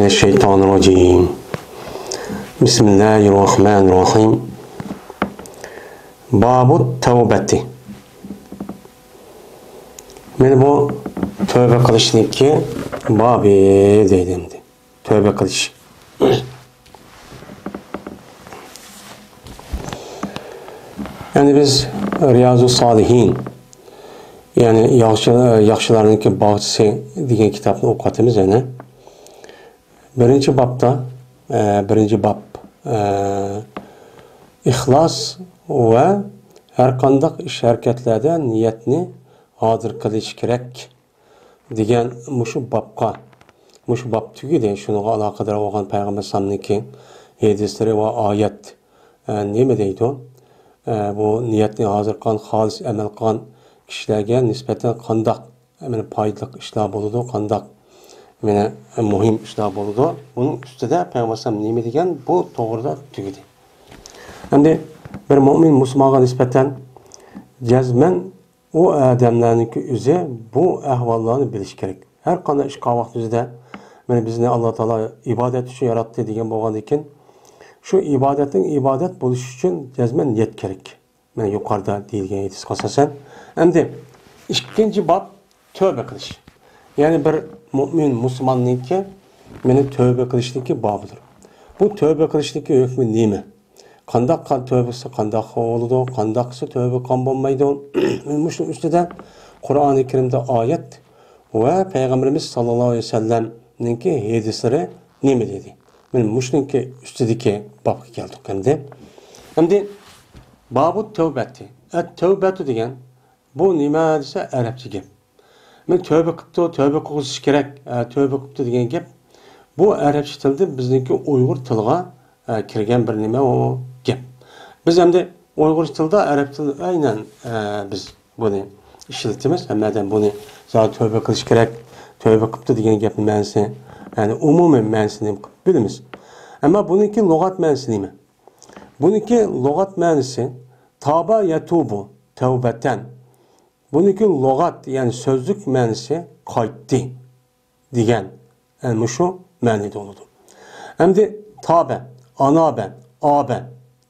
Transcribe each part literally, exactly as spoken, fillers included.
الشيطان الرجيم. بسم الله الرحمن الرحيم. باب التوبة. مانا بۇ تۆبە قىلىشنىڭكى بابى دەيدۇ ئەمدى. تۆبە قىلىش. يەنى بىز رىيازۇ سالىھىن، يەنى ياخشى، ياخشىلارنىڭكى باغچىسى دېگەن كىتابنى ئوقۇۋاتىمىز يەنە. بىرىنچى بابتا، ئە، بىرىنچى باب، ئە، ئىخلاس ۋە ھەر قانداق ئىش-ھەرىكەتلەردە نىيەتنى ھازىر قىلىش كېرەك دېگەن مۇشۇ بابقا، مۇشۇ باب تۈگىدى. شۇنىڭغا ئالاقىدار بولغان پەيغەمبەر ئەلەيھىسسالامنىڭكى ھەدىسلىرى ۋە ئايەت، ئە، نېمە دەيدۇ؟ ئە، بۇ نىيەتنى ھازىر قىلغان، خالىس ئەمەل قىلغان كىشىلەرگە نىسبەتەن قانداق مانا پايدىلىق ئىشلار بولىدۇ، قانداق مانا مۇھىم ئىشلار بولىدۇ. بۇنىڭ ئۈستىدە پەيغەمبەر ئەلەيھىسسالام نېمە دېگەن، بۇ توغرىدا تۈگىدى. ئەمدى بىر مۆمىن مۇسۇلمانغا نىسبەتەن جەزمەن ئۇ ئادەملەرنىڭكى ئۆزى بۇ ئەھۋاللارنى بىلىشى كېرەك. ھەر قانداق ئىش قىلغان ۋاقتىمىزدا، مانا بىزنى ئاللا تائالا ئىبادەت ئۈچۈن ياراتتى دېگەن بولغاندىكىن، شۇ ئىبادەتنىڭ ئىبادەت بولۇشى ئۈچۈن جەزمەن نىيەت كېرەك. مانا يۇقىرىدا دېيىلگەن ھەدىسكە ئاساسەن. ئەمدى ئىككىنچى باب، تۆبە قىلىش. يەنى بىر مۆمىن مۇسۇلماننىڭكى مانا تۆبە قىلىشنىڭكى بابىدۇر. بۇ تۆبە قىلىشنىڭكى ھۆكمى نېمە؟ قانداق قىل-، تۆبە قىلسا قانداق بولىدۇ؟ قانداق قىلسا تۆبە قىلغان بولمايدۇ؟ مۇشۇنىڭ ئۈستىدە قۇرئانى كەرىمدە ئايەت ۋە پەيغەمبىرىمىز ساللاللاھۇ ئەلەيھى ۋەسەللەمنىڭكى ھەدىسلىرى نېمە دېدى؟ مانا مۇشۇنىڭكى ئۈستىدىكى بابقا كەلدۇق ئەمدى. ئەمدى بابۇ تەۋبەتى. ئەت تەۋبەتۇ دېگەن بۇ نېمە دېسە، ئەرەبچە گەپ. مەن تۆبە قىپتۇ، تۆبە قىلغۇزۇش كېرەك، ئە، تۆبە قىپتۇ دېگەن گەپ. بۇ ئەرەبچە تىلدىن بىزنىڭكى ئۇيغۇر تىلىغا، ئە، كىرگەن بىر نېمە ئۇ گەپ. بىز ئەمدى ئۇيغۇر تىلدا، ئەرەب تىلدا ئەينەن، ئە، بىز بۇنى ئىشلىتىمىز. ھەممە ئادەم بۇنى زادى تۆبە قىلىش كېرەك، تۆبە قىپتۇ دېگەن گەپنىڭ مەنىسى، يەنى ئومۇمىي مەنىسىنى بىلىمىز. ئەمما بۇنىڭكى لۇغەت مەنىسى نېمە؟ بۇنىڭكى لۇغەت مەنىسى تابە يەتۇبۇ تەۋبەتەن. بۇنىڭكى لۇغەت، يەنى سۆزلۈك مەنىسى قايتتى دېگەن، ئە، مۇشۇ مەنىدە بولىدۇ. ئەمدى تابە، ئانابە، ئابە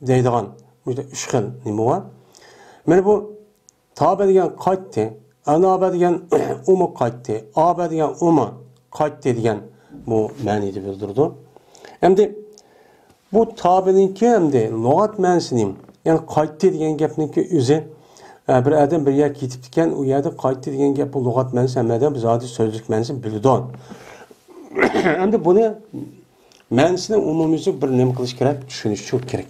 دەيدىغان مۇشۇنداق ئۈچ خىل نېمە بار. مانا بۇ تابە دېگەن قايتتى، ئانابە دېگەن ئۇمۇ قايتتى، ئابە دېگەن ئۇمۇ قايتتى دېگەن بۇ مەنىدە بىلدۈرىدۇ. ئەمدى بۇ تابىنىڭكى ئەمدى لۇغەت مەنىسى نېمە؟ يەنى قايتتى دېگەن گەپنىڭكى ئۆزى، ئە، بىر ئادەم بىر يەرگە كېتىپتىكەن، ئۇ يەردە قايتتى دېگەن گەپ، بۇ لۇغەت مەنىسى ھەممە ئادەم زادى سۆزلۈك مەنىسىنى بىلىدۇ. ئەمدى بۇنى مەنىسىنى ئومۇميۈزلۈك بىر نېمە قىلىش كېرەك؟ چۈشىنىش كېرەك.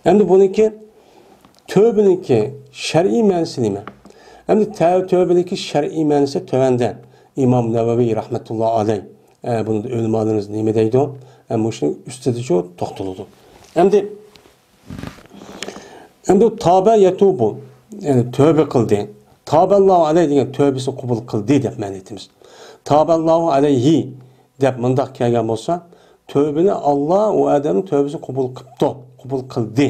ئەمدى بۇنىڭكى تۆبىنىڭكى شەرئىي مەنىسى نېمە؟ ئەمدى تە-، تۆبىنىڭكى شەرئىي مەنىسى تۆۋەندە. ئىمام نەۋەۋى رەھمەتۇللا ئەلەيھ، ئە، بۇنى ئۆلىمالىرىمىز نېمە دەيدۇ؟ ئە، مۇشۇنىڭ ئۈستىدىچۇ توختىلىدۇ. ئەمدى، ئەمدى تابە يەتۇبۇ، يەنى تۆبە قىلدى. تابەللاھۇ ئەلەيھ دېگەن تۆبىسىنى قوبۇل قىلدى دەپ مەنە ئېيتىمىز. تابەللاھۇ ئەلەيھى دەپ مۇنداق كەلگەن بولسا، تۆبىنى ئاللا ئۇ ئادەمنىڭ تۆبىسىنى قوبۇل قىپتۇ، قوبۇل قىلدى.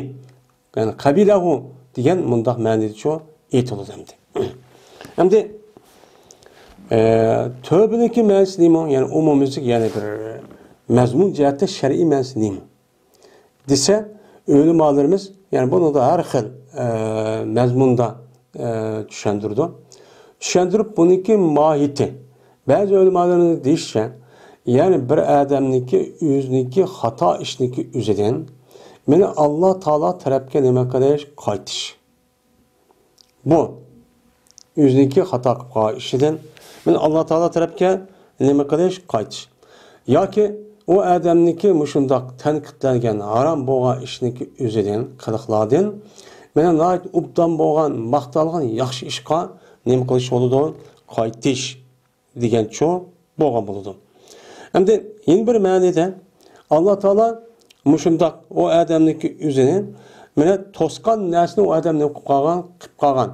يەنى قەبىلەھۇ دېگەن مۇنداق مەنىدىچۇ ئېيتىلىدۇ ئەمدى. ئەمدى، ئە، تۆبىنىڭكى مەنىسى نېمە؟ يەنى ئومۇميۈزلۈك، يەنى بىر مەزمۇن جەھەتتە شەرئىي مەنىسى نېمە دېسە، ئۆلىمالىرىمىز، يەنى بۇنىڭدا ھەر خىل، ئە، مەزمۇندا، ئە، چۈشەندۈرىدۇ. چۈشەندۈرۈپ بۇنىڭكى ماھىيىتى. بەزى ئۆلىمالىرىمىز دېيىشىچە، يەنى بىر ئادەمنىڭكى ئۆزىنىڭكى خاتا ئىشنىڭكى ئۆزىدىن مېنى ئاللا تائالا تەرەپكە نېمە قىلىش؟ قايتىش. بۇ ئۆزىنىڭكى خاتا قىلىپ قالغان ئىشىدىن مېنى ئاللا تائالا تەرەپكە نېمە قىلىش؟ قايتىش. ياكى ئۇ ئادەمنىڭكى مۇشۇنداق تەنقىدلەنگەن ھارام بولغان ئىشنىڭكى ئۆزىدىن، قىلىقلاردىن مېنى ناھايىتى ئوبدان بولغان، ماختالغان ياخشى ئىشقا نېمە قىلىش بولىدۇ؟ قايتىش دېگەنچۇ بولغان بولىدۇ. ئەمدى يەنە بىر مەنىدە ئاللا تائالا مۇشۇنداق ئۇ ئادەمنىڭكى ئۆزىنى مانا توسقان نەرسىنى ئۇ ئادەم نېمە قىلىپ قالغان؟ قىلىپ قالغان.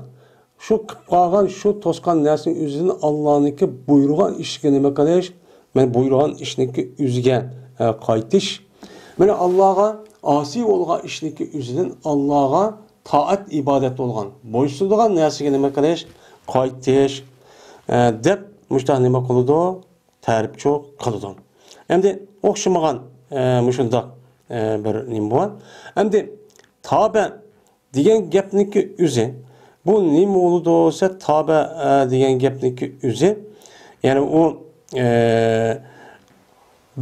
شۇ قىلىپ قالغان، شۇ توسقان نەرسىنىڭ ئۆزىدىن ئاللانىڭكى بۇيرۇغان ئىشىگە نېمە قىلىش؟ مانا بۇيرۇغان ئىشنىڭكى ئۆزىگە، ئە، قايتىش. مانا ئاللاغا ئاسىي بولغان ئىشنىڭكى ئۆزىدىن ئاللاغا تائەت ئىبادەت بولغان، بويسۇنىدىغان نەرسىگە نېمە قىلىش؟ قايتىش، ئە، دەپ مۇشۇنداق نېمە قىلىدۇ؟ تەرىپچۇ قىلىدۇ. ئەمدى ئوخشىمىغان، ئە، مۇشۇنداق، ئە، بىر نېمە بار. ئەمدى تابە دېگەن گەپنىڭكى ئۆزى، بۇ نېمە بولىدۇ دېسە، تابە، ئە، دېگەن گەپنىڭكى ئۆزى، يەنى ئۇ، ئە،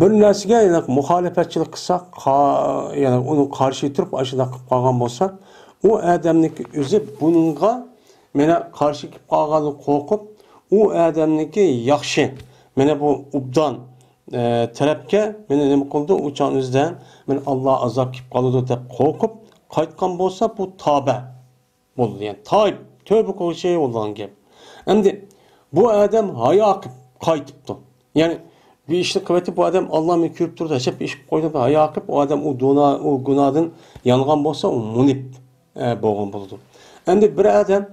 بىر نەرسىگە، يەنى مۇخالىپەتچىلىك قىلسا، قا-، يەنى ئۇنىڭ قارشى تۇرۇپ، ئاشۇنداق قىلىپ قالغان بولسا، ئۇ ئادەمنىڭكى ئۆزى بۇنىڭغا مانا قارشى كېلىپ قالغاندىن قورقۇپ، ئۇ ئادەمنىڭكى ياخشى، مانا بۇ ئوبدان، ئە، تەرەپكە مانا نېمە قىلىدۇ؟ ئۇ چاغنىڭ ئۆزىدە مانا ئاللا ئازاب كېلىپ قالىدۇ دەپ قورقۇپ قايتقان بولسا، بۇ تابە بولىدۇ. يەنى تايىپ، تۆبە قىلغۇچى بولغان گەپ. ئەمدى بۇ ئادەم ھايا قىلىپ قايتىپتۇ. يەنى بىر ئىشنى قىلىۋېتىپ، بۇ ئادەم ئاللا مېنى كۆرۈپ تۇرىدۇ، ھەشەپ بىر ئىش قىلىپ قويدۇم، ھايا قىلىپ، ئۇ ئادەم ئۇ دۇنا-، ئۇ گۇناھدىن يانغان بولسا، ئۇ مۇنىپ، ئە، بولغان بولىدۇ. ئەمدى بىر ئادەم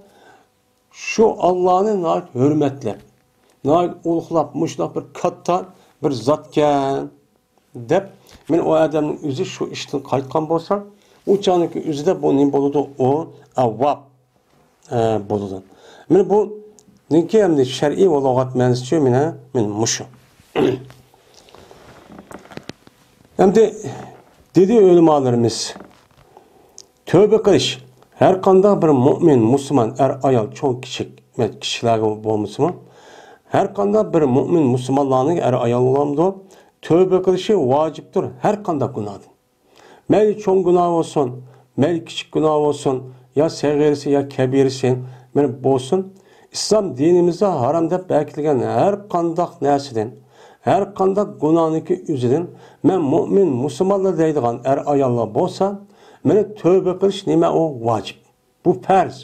شۇ ئاللانى ناھايىتى ھۆرمەتلەپ، ناھايىتى ئۇلۇغلاپ، مۇشۇنداق بىر كاتتا بىر زاتكەن دەپ، مانا ئۇ ئادەمنىڭ ئۆزى شۇ ئىشتىن قايتقان بولسا، ئۇ چاغنىڭكى ئۆزىدە بۇ نېمە بولىدۇ؟ ئۇ ئەۋۋاب، ئە، بولىدۇ. مانا بۇنىڭكى ئەمدى شەرئىي ۋە لۇغەت مەنىسىچۇ مانا، مانا مۇشۇ. ئەمدى دېدى ئۆلىمالىرىمىز، تۆبە قىلىش ھەر قانداق بىر مۇئمىن، مۇسۇلمان، ئەر، ئايال، چوڭ، كىچىك، كىشىلەرگە بولمىسىمۇ، ھەر قانداق بىر مۇئمىن، مۇسۇلمانلارنىڭ ئەر، ئايال بولامدۇ، تۆبە قىلىشى ۋاجىپتۇر ھەر قانداق گۇناھتىن. مەيلى چوڭ گۇناھ بولسۇن، مەيلى كىچىك گۇناھ بولسۇن، يا سەغىرىسى، يا كەبىرىسى، مانا بولسۇن. ئىسلام دىنىمىزدا ھارام دەپ بەكىتىلگەن ھەر قانداق نەرسىدىن، ھەر قانداق گۇناھنىڭكى ئۆزىدىن، مەن مۇئمىن، مۇسۇلمانلار دەيدىغان ئەر-ئاياللار بولسا، مانا تۆبە قىلىش نېمە ئۇ؟ ۋاجىپ. بۇ پەرز.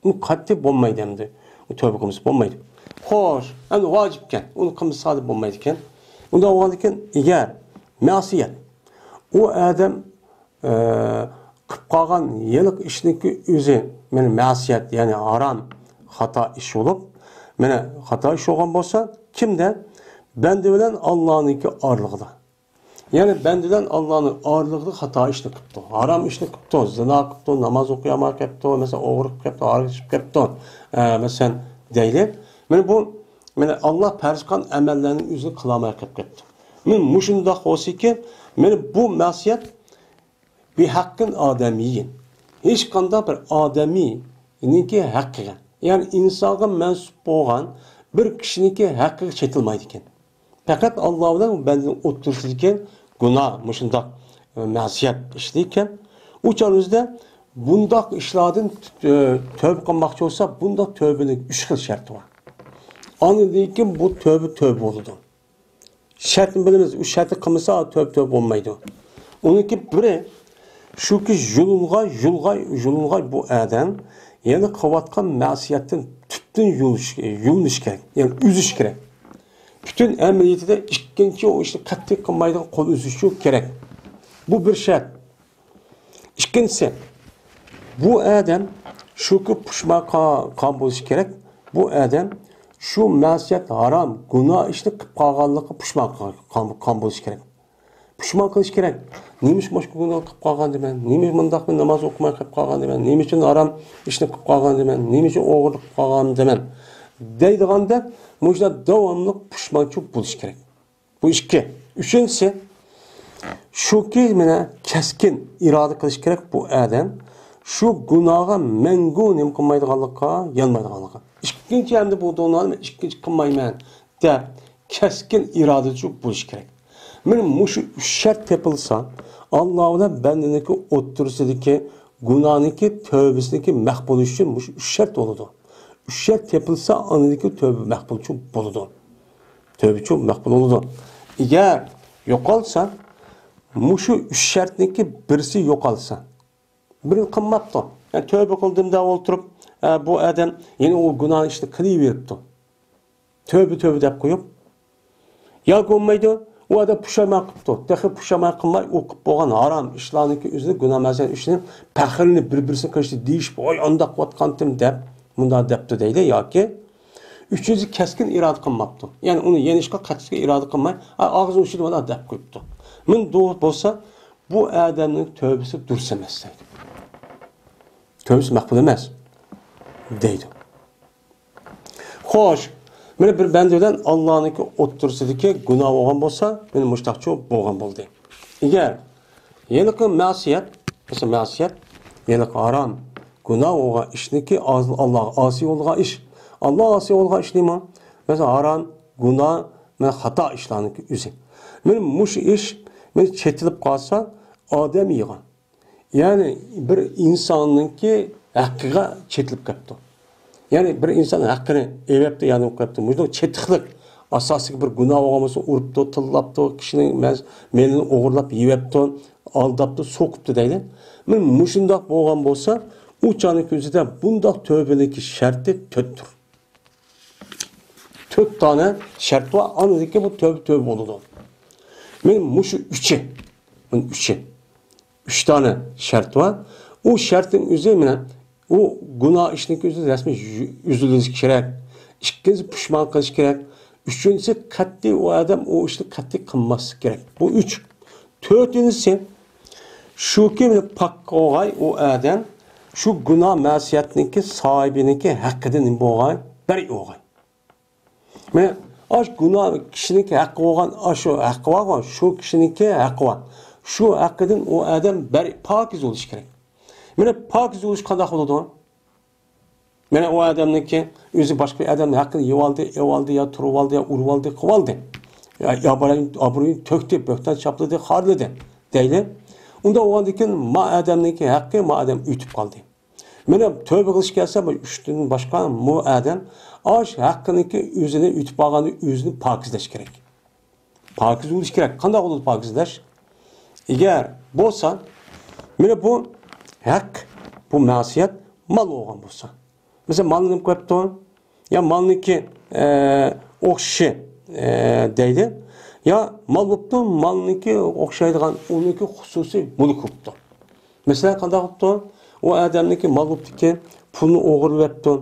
ئۇ قەتئىي بولمايدۇ ئەمدى. ئۇ تۆبە قىلمىسا بولمايدۇ. خوش، ئەمدى ۋاجىپكەن. ئۇنى قىلمىسا بولمايدىكەن. ئۇنداق بولغاندىكىن، ئەگەر مەسىيەت، ئۇ ئادەم، ئە، قىلىپ قالغان ھېلىقى ئىشنىڭكى ئۆزى، مانا مەسىيەت، يەنى ھارام، خاتا ئىش بولۇپ، مانا خاتا ئىش بولغان بولسا، كىمدە؟ بەندە بىلەن ئاللانىڭكى ئارىلىقىدا. يەنى بەندە بىلەن ئاللانىڭ ئارىلىقىدا خاتا ئىشنى قىپتۇ، ھارام ئىشنى قىپتۇ، زىنا قىپتۇ، ناماز ئوقۇيالماي قېپتۇ، مەسىلەن، ئوغرىلىق قىپتۇ، ھارام ئىچىپ قېپتۇ، ئە، مەسىلەن، دەيلى. مانا بۇ، مانا، ئاللا پەرز قىلغان ئەمەللەرنى ئۆزىنى قىلالماي قېلىپ قېپتۇ. مانا مۇشۇنداق بولسىكى، مانا بۇ مەسىيەت بىھەققىن ئادەمىيين. ھېچقانداق بىر ئادەمنىڭكى ھەققىگە، يەنى ئىنسانغا مەنسۇپ بولغان بىر كىشىنىڭكى ھەققىگە چېتىلمايدىكەن. پەقەت ئاللا بىلەن بەندىنىڭ ئوتتۇرىسىدىكى گۇناھ، مۇشۇنداق، ئە، مەسىيەت ئىشلەيدىكەن. ئۇ چاغدا بۇنداق ئىشلاردىن، ئە، تۆبە قىلماقچى بولسا، بۇنداق تۆبىنىڭ ئۈچ خىل شەرتى بار. ئاندىن كېيىن بۇ تۆبە تۆبە بولىدۇ. شەرتنى بىلىمىز، ئۇ شەرتنى قىلمىسا، تۆبە تۆبە بولمايدۇ. ئۇنىڭكى بىرى شۇكى، يۇلۇنغاي، يۇلغاي، يۇلۇنغاي بۇ ئادەم يەنە قىلىۋاتقان مەسىيەتتىن تۈپتىن يۇلۇش، يۇلۇنۇش كېرەك، يەنى ئۈزۈش كېرەك. پۈتۈن ئەمەلىيىتىدە ئىككىنچى ئۇ ئىشنى قەتئىي قىلمايدىغان قول ئۈزۈش كېرەك. بۇ بىر شەرت. ئىككىنچىسى، بۇ ئادەم شۇكى پۇشمان قا-، قان بولۇشى كېرەك. بۇ ئادەم شۇ مەسىيەت، ھارام، گۇناھ ئىشنى قىلىپ قالغانلىقى پۇشمان قا-، قان، قان بولۇشى كېرەك. پۇشمان قىلىش كېرەك. نېمە ئۈچۈن مۇشۇ گۇناھنى قىلىپ قالغاندىمەن؟ نېمە ئۈچۈن مۇنداق بىر ناماز ئوقۇماي قىلىپ قالغاندىمەن؟ نېمە ئۈچۈن ھارام ئىشنى قىلىپ قالغاندىمەن؟ نېمە ئۈچۈن ئوغرىلىق قىلىپ قالغاندىمەن؟ دەيدىغاندەك، مۇشۇنداق داۋاملىق پۇشمانچىلىق بولۇشى كېرەك. بۇ ئىككى. ئۈچىنچىسى، شۇكى، مانا، كەسكىن ئىرادە قىلىش كېرەك بۇ ئادەم شۇ گۇناھقا مەڭگۈ نېمە قىلمايدىغانلىققا، يانمايدىغانلىققا. ئىككىنچى، ئەمدى بۇ گۇناھنى مەن ئىككىنچى قىلمايمەن دەپ كەسكىن ئىرادىچى بولۇشى كېرەك. مانا مۇشۇ ئۈچ شەرت تېپىلسا، ئاللا بىلەن بەندىنىڭكى ئوتتۇرىسىدىكى گۇناھنىڭكى، تۆۋبىسىنىڭكى مەقبۇل بولۇشى ئۈچۈن مۇشۇ ئۈچ شەرت بولىدۇ. ئۈچ شەرت تېپىلسا، ئاندىن كېيىن تۆۋبە مەقبۇلچۇ بولىدۇ. تۆۋبىچۇ مەقبۇل بولىدۇ. ئەگەر يوقالسا، مۇشۇ ئۈچ شەرتنىڭكى بىرسى يوقالسا، بىرىنى قىلماپتۇ. يەنى تۆۋبە قىلدىم دەپ ئولتۇرۇپ، ئە، بۇ ئادەم يەنە ئۇ گۇناھ ئىشنى قىلىۋېرىپتۇ. تۆۋبە، تۆۋبە دەپ قويۇپ. ياكى بولمايدۇ، ئۇ ئادەم پۇشايمان قىپتۇ. تېخى پۇشايمان قىلماي، ئۇ قىپ بولغان ھارام ئىشلارنىڭكى ئۆزىنى، گۇناھ مەسىلەنىڭ ئۈستىدىن پەخىرلىنىپ، بىر-بىرسىنى قىلىشتى دېيىشىپ، ۋاي، ئانداق قىلىۋاتقانتىم دەپ، مۇنداق دەپتۇ دەيدۇ. ياكى ئۈچىنچىسى، كەسكىن ئىرادە قىلماپتۇ. يەنى ئۇنى يېنىشقا قەتئىي ئىرادە قىلماي، ئا، ئاغزىنى ئۇچىدا مانا دەپ قويۇپتۇ. مۇنداق بولسا، بۇ ئادەمنىڭ تۆۋبىسى دۇرۇس ئەمەس دەيدۇ. تۆۋبىسى مەقبۇل ئەمەس دەيدۇ. خوش، مانا بىر بەندە بىلەن ئاللانىڭكى ئوتتۇرىسىدىكى گۇناھ بولغان بولسا، مانا مۇشتاقچۇ بولغان بولدى. ئەگەر ھېلىقى مەسىيەت، مەسىيەت، ھېلىقى ھارام، گۇناھ بولغان ئىشنىكى ئاللاغا ئاسىي بولغان ئىش. ئاللاغا ئاسىي بولغان ئىش نېمە؟ مەسىلەن، ھارام، گۇناھ، مانا خاتا ئىشلارنىڭكى ئۆزى. مانا مۇشۇ ئىش، مانا چېتىلىپ قالسا، ئادەم يىغان. يەنى بىر ئىنساننىڭكى ھەققىگە چېتىلىپ كەپتۇ. يەنى بىر ئىنسان ھەققىنى ئېۋەپتۇ، يەنى قىلىپتۇ. مۇشۇنداق چېتىقلىق، ئاساسىي بىر گۇناھ بولغان بولسا، ئۇرۇپتۇ، تىللاپتۇ، كىشىنىڭ مەز-، مېلىنى ئوغرىلاپ يېۋەپتۇ، ئالداپتۇ، سوقۇپتۇ دەيلى. مانا مۇشۇنداق بولغان بولسا، ئۇ چاغنىڭ كۆزىدە بۇنداق تۆۋبىنىڭكى شەرتى تۆتتۇر. تۆت دانە شەرت بار، ئاندىن كېيىن بۇ تۆۋبە تۆۋبە بولىدۇ. مانا مۇشۇ ئۈچى، مانا ئۈچى، ئۈچ دانە شەرت بار. ئۇ شەرتنىڭ ئۆزى مانا ئۇ گۇناھ ئىشنىڭ ئۆزى رەسمىي يۈ-، ئۈزۈلۈشى كېرەك. ئىككىنچى، پۇشمان قىلىش كېرەك. ئۈچىنچىسى، قەتئىي ئۇ ئادەم ئۇ ئىشنى قەتئىي قىلماسلىق كېرەك. بۇ ئۈچ. تۆتىنچىسى، شۇكى، مانا پاك بولغاي ئۇ ئادەم، شۇ گۇناھ مەسىيەتنىڭكى ساھىبىنىڭكى ھەققىدىن نېمە بولغاي؟ بەرىئ بولغاي. مانا ئاش گۇناھ كىشىنىڭكى ھەققى بولغان، ئاشۇ ھەققى بارغۇ، شۇ كىشىنىڭكى ھەققى بار. شۇ ھەققىدىن ئۇ ئادەم بەرىئ، پاكىز بولۇش كېرەك. مانا پاكىز بولۇش قانداق بولىدۇ؟ مانا ئۇ ئادەمنىڭكى ئۆزى باشقا بىر ئادەمنىڭ ھەققىنى يېۋالدى، ئېۋالدى يا تۇرۇۋالدى يا ئۇرۇۋالدى، قىلىۋالدى. يا، يا ئابرۇيىنى، ئابرۇيىنى تۆكتى، بۆھتان چاپلىدى، خارلىدى دەيلى. ئۇنداق بولغاندىن كېيىن ما ئادەمنىڭكى ھەققى ما ئادەم ئۆتۈپ قالدى. مانا تۆبە قىلىش كەلسە، بۇ ئۈچتىن باشقا مۇ ئادەم ئاش ھەققىنىڭكى ئۆزىنى ئۆتۈپ قالغاننى ئۆزىنى پاكىزلەش كېرەك. پاكىز بولۇش كېرەك. قانداق بولىدۇ پاكىزلەش؟ ئەگەر بولسا، مانا بۇ ھەق، بۇ مەسىيەت مال بولغان بولسا. مەسىلەن، مالنى نېمە قىلىپتۇ؟ يا مالنىڭكى، ئە، ئوخشىشى، ئە، دەيدۇ. يا مال بوپتۇ، مالنىڭكى ئوخشايدىغان، ئۇنىڭكى خۇسۇسىي مۈلۈك بوپتۇ. مەسىلەن، قانداق بوپتۇ؟ ئۇ ئادەمنىڭكى مال بوپتىكەن، پۇلنى ئوغرىلىۋەپتۇ،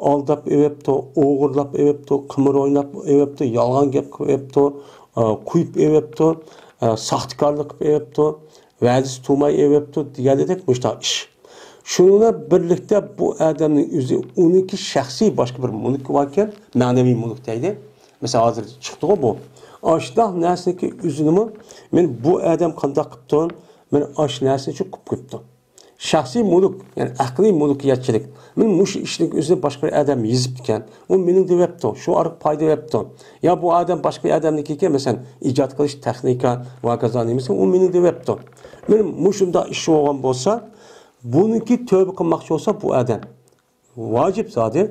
ئالداپ ئېۋەپتۇ، ئوغرىلاپ ئېۋەپتۇ، قىمىر ئويناپ ئېۋەپتۇ، يالغان گەپ قىلىپ ئېۋەپتۇ، ئە، قۇيۇپ ئېۋەپتۇ، ئە، ساختىكارلىق قىلىپ ئېۋەپتۇ، ۋەدىسى تۇرماي ئېۋەپتۇ دېگەندەك مۇشۇنداق ئىش. شۇنىڭ بىلەن بىرلىكتە بۇ ئادەمنىڭ ئۆزى، ئۇنىڭكى شەخسىي باشقا بىر مۈلكى باركەن، مەنىۋى مۈلۈك دەيدۇ. مەسىلەن، ھازىر چىقتىغۇ بۇ. ئاشۇنداق نەرسىنىڭكى ئۆزىنىمۇ، مانا بۇ ئادەم قانداق قىپتۇ؟ مانا ئاشۇ نەرسىنى شۇ قىپ قىپتۇ. شەخسىي مۈلۈك، يەنى ئەقلىي مۈلكىيەتچىلىك. مانا مۇشۇ ئىشنىڭ ئۆزىنى باشقا بىر ئادەم يېزىپتىكەن. ئۇ مېنىڭ دەۋەپتۇ، شۇ ئارقا پايدا دەۋەپتۇ. يا بۇ ئادەم باشقا بىر ئادەمنىڭكىكەن، مەسىلەن، ئىجاد قىلىش تېخنىكا ۋە ھاكازا نېمىسى، ئۇ مېنىڭ دەۋەپتۇ. مانا مۇشۇنداق ئىش بولغان بولسا، بۇنىڭكى تۆبە قىلماقچى بولسا بۇ ئادەم. ۋاجىپ زادى.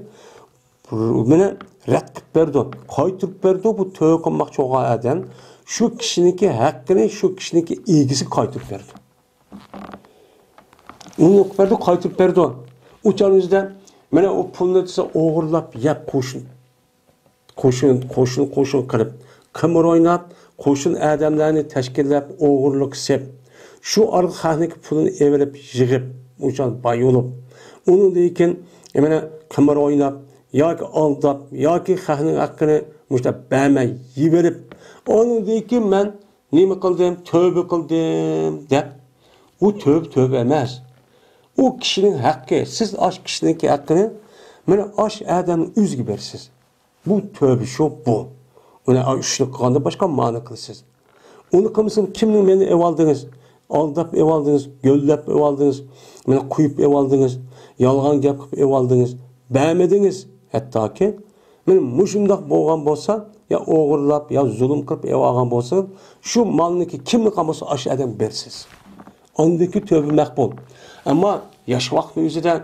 مانا رەت قىلىپ بەردى، قايتۇرۇپ بەردى بۇ تۆۋە قىلماقچى بولغان ئادەم. شۇ كىشىنىڭكى ھەققىنى شۇ كىشىنىڭكى ئىگىسى قايتۇرۇپ بەردى. ئۇنى قىلىپ بەردى، قايتۇرۇپ بەردى. ئۇ چاغنىڭ ئۆزىدە مانا ئۇ پۇلنى دېسە ئوغرىلاپ يەپ قوشۇن، قوشۇن، قوشۇن، قوشۇن قىلىپ، قىمار ئويناپ، قوشۇن ئادەملەرنى تەشكىللەپ، ئوغرىلىق سېپ، شۇ ئارقىلىق خەقنىڭكى پۇلىنى ئېۋېلىپ، يىغىپ، ئۇنچە باي بولۇپ، ئۇنىڭدىن كېيىن، مانا، قىمار ئويناپ ياكى ئالداپ ياكى خەقنىڭ ھەققىنى مۇشۇنداق بەرمەي يېۋېلىپ، ئۇنىڭدىن كېيىن مەن نېمە قىلدىم، تۆبە قىلدىم دەپ، ئۇ تۆبە، تۆبە ئەمەس. ئۇ كىشىنىڭ ھەققى، سىز ئاش كىشىنىڭكى ھەققىنى، مانا، ئاش ئادەمنىڭ ئۆزىگە بېرىسىز. بۇ تۆبە شۇ، بۇ. ئۇنى ئا-، ئىشنى قىلغاندىن باشقا مانا قىلىسىز. ئۇنى قىلمىسام، كىمنىڭ مېنى ئېۋالدىڭىز؟ ئالداپ ئېۋالدىڭىز، گۆللەپ ئېۋالدىڭىز، مېنى قويۇپ ئېۋالدىڭىز، يالغان گەپ قىلىپ ئېۋالدىڭىز، بەرمىدىڭىز. ھەتتاكى، مانا مۇشۇنداق بولغان بولسا، يا ئوغرىلاپ، يا زۇلۇم قىلىپ ئېۋالغان بولسا، شۇ مالنىكى كىمنىڭ قالمىسا، ئاشۇ ئادەمگە بېرىسىز. ئاندىكى تۆبە مەقبۇل. ئەمما ياش ۋاقىتنىڭ ئۆزىدە،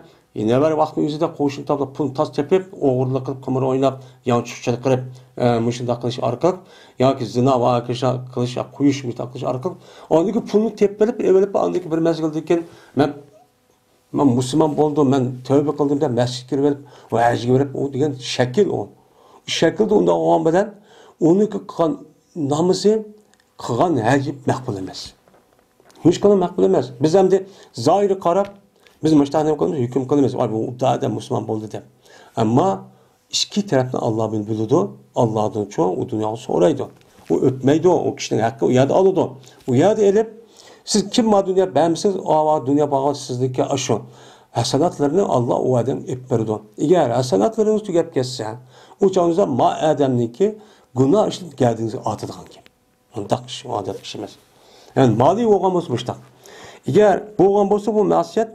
نەۋرە ۋاقىتنىڭ ئۆزىدە قوشۇن تاپلاپ، پۇل تاس تېپىپ، ئوغرىلىق قىلىپ، قىمار ئويناپ، يانچۇق چېلىقىپ، ئە، مۇشۇنداق قىلىش ئارقىلىق ياكى زىنا ۋە پاھىشە قىلىش، قويۇش، مۇشۇنداق قىلىش ئارقىلىق ئاندىكى پۇلنى تېپىپ ئېلىپ، ئېلىپ، ئاندىكى بىر مەزگىلدىن كېيىن مەن، مەن مۇسۇلمان بولدۇم، مەن تۆبە قىلدىم دەپ مەسچىتكە كىرىپ ئېلىپ، ۋە ھەجگە بېرىپ، ئۇ دېگەن شەكىل ئۇ. شەكىلدە ئۇنداق بولغان بىلەن ئۇنىڭكى قىلغان نامىزى، قىلغان ھەجى مەقبۇل ئەمەس. ھېچقانداق مەقبۇل ئەمەس. بىز ئەمدى زاھىرغا قاراپ، بىز مۇشۇنداق نېمە قىلىمىز؟ ھۆكۈم قىلىمىز. ۋاي، بۇ ئۇددا ئادەم مۇسۇلمان بولدى دەپ. ئەمما ئىككى تەرەپنى ئاللا بىلىدۇ. ئاللادىن چوڭ ئۇ دۇنياغا سورايدۇ. ئۇ ئۆتمەيدۇ. ئۇ كىشىنىڭ ھەققى ئۇ يەردە ئالىدۇ. ئۇ يەردە ئېلىپ، سىز كىم ما دۇنيا بەرمىسىڭىز، ئاۋا دۇنيا بارغان سىزنىڭكى ئاشۇ ھەسەناتلىرىنى ئاللا ئۇ ئادەم ئېلىپ بېرىدۇ. ئەگەر ھەسەناتلىرىڭىز تۈگەپ كەتسە، ئۇ چاغدا ما ئادەمنىڭكى گۇناھ ئىشىنى گەدىنىڭىزگە ئارتىدىغان گەپ. ئۇنداق ئىش، ئادەتتىكى ئىش ئەمەس. يەنى مالى بولغان بولسا مۇشتاق. ئەگەر بولغان بولسا بۇ مەسىيەت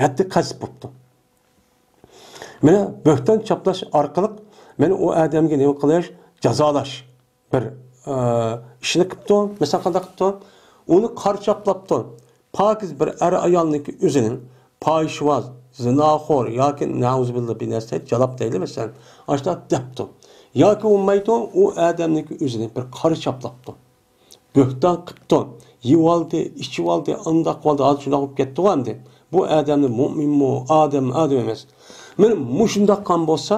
ھەددى قەزىپ بوپتۇ. مانا بۆھتان چاپلاش ئارقىلىق مانا ئۇ ئادەمگە نېمە قىلىش، جازالاش بىر، ئە، ئىشنى قىپتۇ، مەسىلەن، قانداق قىپتۇ؟ ئۇنى قارا چاپلاپتۇ. پاكىز بىر ئەر ئايالنىڭكى ئۆزىنىڭ پاھىشۋاز، زىناخور ياكى نەئۇزۇبىللا بىر نەرسە جالاپ دەيلى، مەسىلەن، ئاشۇنداق دەپتۇ. ياكى بولمايدۇ، ئۇ ئادەمنىڭكى ئۆزىنى بىر قارا چاپلاپتۇ. بۆھتان قىپتۇ، يېۋالدى، ئىچىۋالدى، ئانداق بولدى، ھازىر شۇنداق بولۇپ كەتتىغۇ ئەمدى. بۇ ئادەمنى مۇئمىنمۇ، ئادەم، ئادەم ئەمەس. مانا مۇشۇنداق قىلغان بولسا،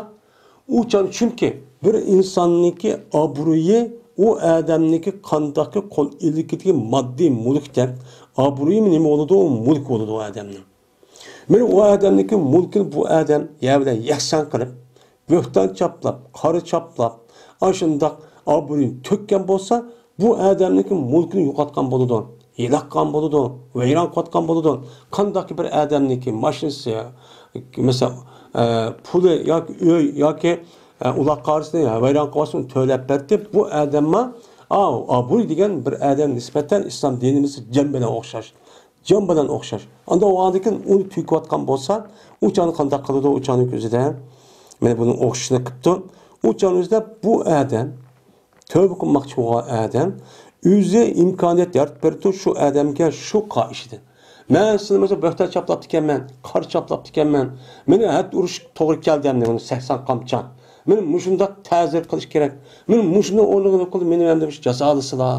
ئۇ چاغ، چۈنكى بىر ئىنساننىڭكى ئابرۇيى ئۇ ئادەمنىڭكى قانداقكى قول ئىلكىدىكى ماددىي مۈلۈكتەك، ئابرۇيىمۇ نېمە بولىدۇ؟ مۈلۈك بولىدۇ ئۇ ئادەمنىڭ. مانا ئۇ ئادەمنىڭكى مۈلكىنى بۇ ئادەم يەر بىلەن يەكسان قىلىپ، بۆھتان چاپلاپ، قارا چاپلاپ، ئاشۇنداق ئابرۇيىنى تۆككەن بولسا، بۇ ئادەمنىڭكى مۈلكىنى يوقاتقان بولىدۇ، ھالاك قىلغان بولىدۇ، ۋەيران قىلىۋاتقان بولىدۇ. قانداقكى بىر ئادەمنىڭكى ماشىنىسى، مەسىلەن، ئە، پۇلى ياكى ئۆي ياكى، ئە، ئۇلاق قارىسىنى ۋەيران قىلىۋاتسۇن، تۆلەپ بەردى. بۇ ئادەممۇ، ئاۋۇ ئابرۇي دېگەن بىر ئادەم نىسبەتەن ئىسلام دىنىمىزدا جان بىلەن ئوخشاش. جان بىلەن ئوخشاش. ئانداق بولغاندىكىن ئۇنى تۆكۈۋاتقان بولسا، ئۇ چاغنى قانداق قىلىدۇ؟ ئۇ چاغنىڭ كۆزىدە مانا بۇنىڭ ئوخشىشىنى قىپتۇ. ئۇ چاغنىڭ ئۆزىدە بۇ ئادەم، تۆۋبە قىلماقچى بولغان ئادەم ئۆزى ئىمكانىيەت يارىتىپ بېرىپتۇ شۇ ئادەمگە شۇ قائىشىدىن. مەن سىلىنى مەسىلەن بۆھتان چاپلاپتىكەنمەن، قارا چاپلاپتىكەنمەن. مېنى ھەددە ئۇرۇش توغرا كەلدى ئەمدى، مۇنى سەكسەن قامچا. مېنى مۇشۇنداق تەزىر قىلىش كېرەك. مېنى مۇشۇنى ئورنىغا قىلىپ، مېنى ئەمدى مۇشۇ جازالىسىلا.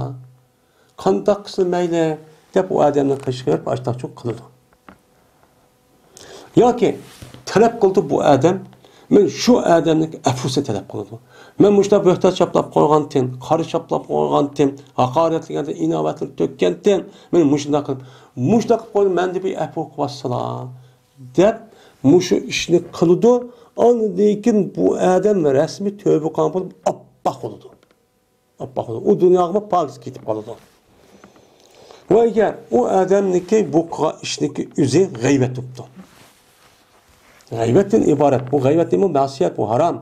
قانداق قىلسا مەيلى، دەپ ئۇ ئادەمنى قېشىغا بېرىپ، ئاشتاقچۇ قىلىدۇ. ياكى تەلەپ قىلىدۇ بۇ ئادەم، مەن شۇ ئادەمنىڭ ئەپۇسىنى تەلەپ قىلىدۇ. مەن مۇشۇنداق بۆھتان چاپلاپ قويغانتىم، قارا چاپلاپ قويغانتىم، ھاقارەتلىگەنتىم، ئىناۋەتلىك تۆككەنتىم، مەن مۇشۇنداق قىلىپ، مۇشۇنداق قىلىپ قويدۇم، مەندىن بىر ئەپۇ قىلىۋاتسىلا، دەپ مۇشۇ ئىشنى قىلىدۇ. ئاندىن كېيىن بۇ ئادەم رەسمىي تۆۋبە قىلغان بولۇپ، ئاپئاق بولىدۇ. ئاپئاق بولىدۇ. ئۇ دۇنياغىمۇ پاكىز كېتىپ قالىدۇ. ۋە ئەگەر ئۇ ئادەمنىڭكى بۇ قىلغان ئىشنىڭكى ئۆزى غەيۋەت بوپتۇ. غەيۋەتتىن ئىبارەت. بۇ غەيۋەت نېمە؟ مەسىيەت، بۇ ھارام.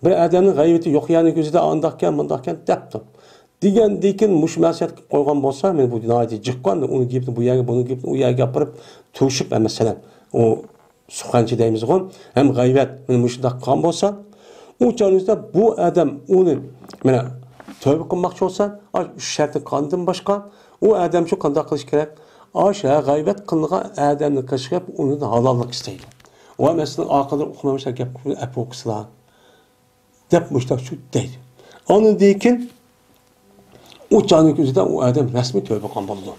بىر ئادەمنىڭ غەيۋىتى يوق يەرنىڭ كۆزىدە ئانداقكەن، مۇنداقكەن دەپتۇ. دېگەندىن كېيىن مۇشۇ مەسىيەت قىلىپ قويغان بولسا، مەن بۇ ناھايىتى جىققان، ئۇنىڭ گېپىنى بۇ يەرگە، بۇنىڭ گېپىنى ئۇ يەرگە ئاپىرىپ تۇرۇشۇپ، مەسىلەن، ئۇ سۇخەنچى دەيمىزغۇ، ھەم غەيۋەت، مانا مۇشۇنداق قىلغان بولسا، ئۇ چاغنىڭدا بۇ ئادەم ئۇنى، مانا، تۆۋبە قىلماقچى بولسا، ئاشۇ ئۈچ شەرتنى قاندىن باشقا، ئۇ ئادەم شۇ قانداق قىلىش كېرەك؟ ئاشۇ ھە، غەيۋەت قىلىنغان ئادەمنى قىلىش كېرەك، ئۇنىڭدىن ھالاللىق ئىستەيدۇ. ۋە مەسىلەن، ئارقىدىن ئۇقمىغان گەپ ئەپۇ قىلسىلا. دەپ مۇشتاق شۇ دەيدۇ. ئاندىن كېيىن ئۇ چاغنىڭ ئۆزىدە ئۇ ئادەم رەسمىي تۆۋبە قىلغان بولىدۇ.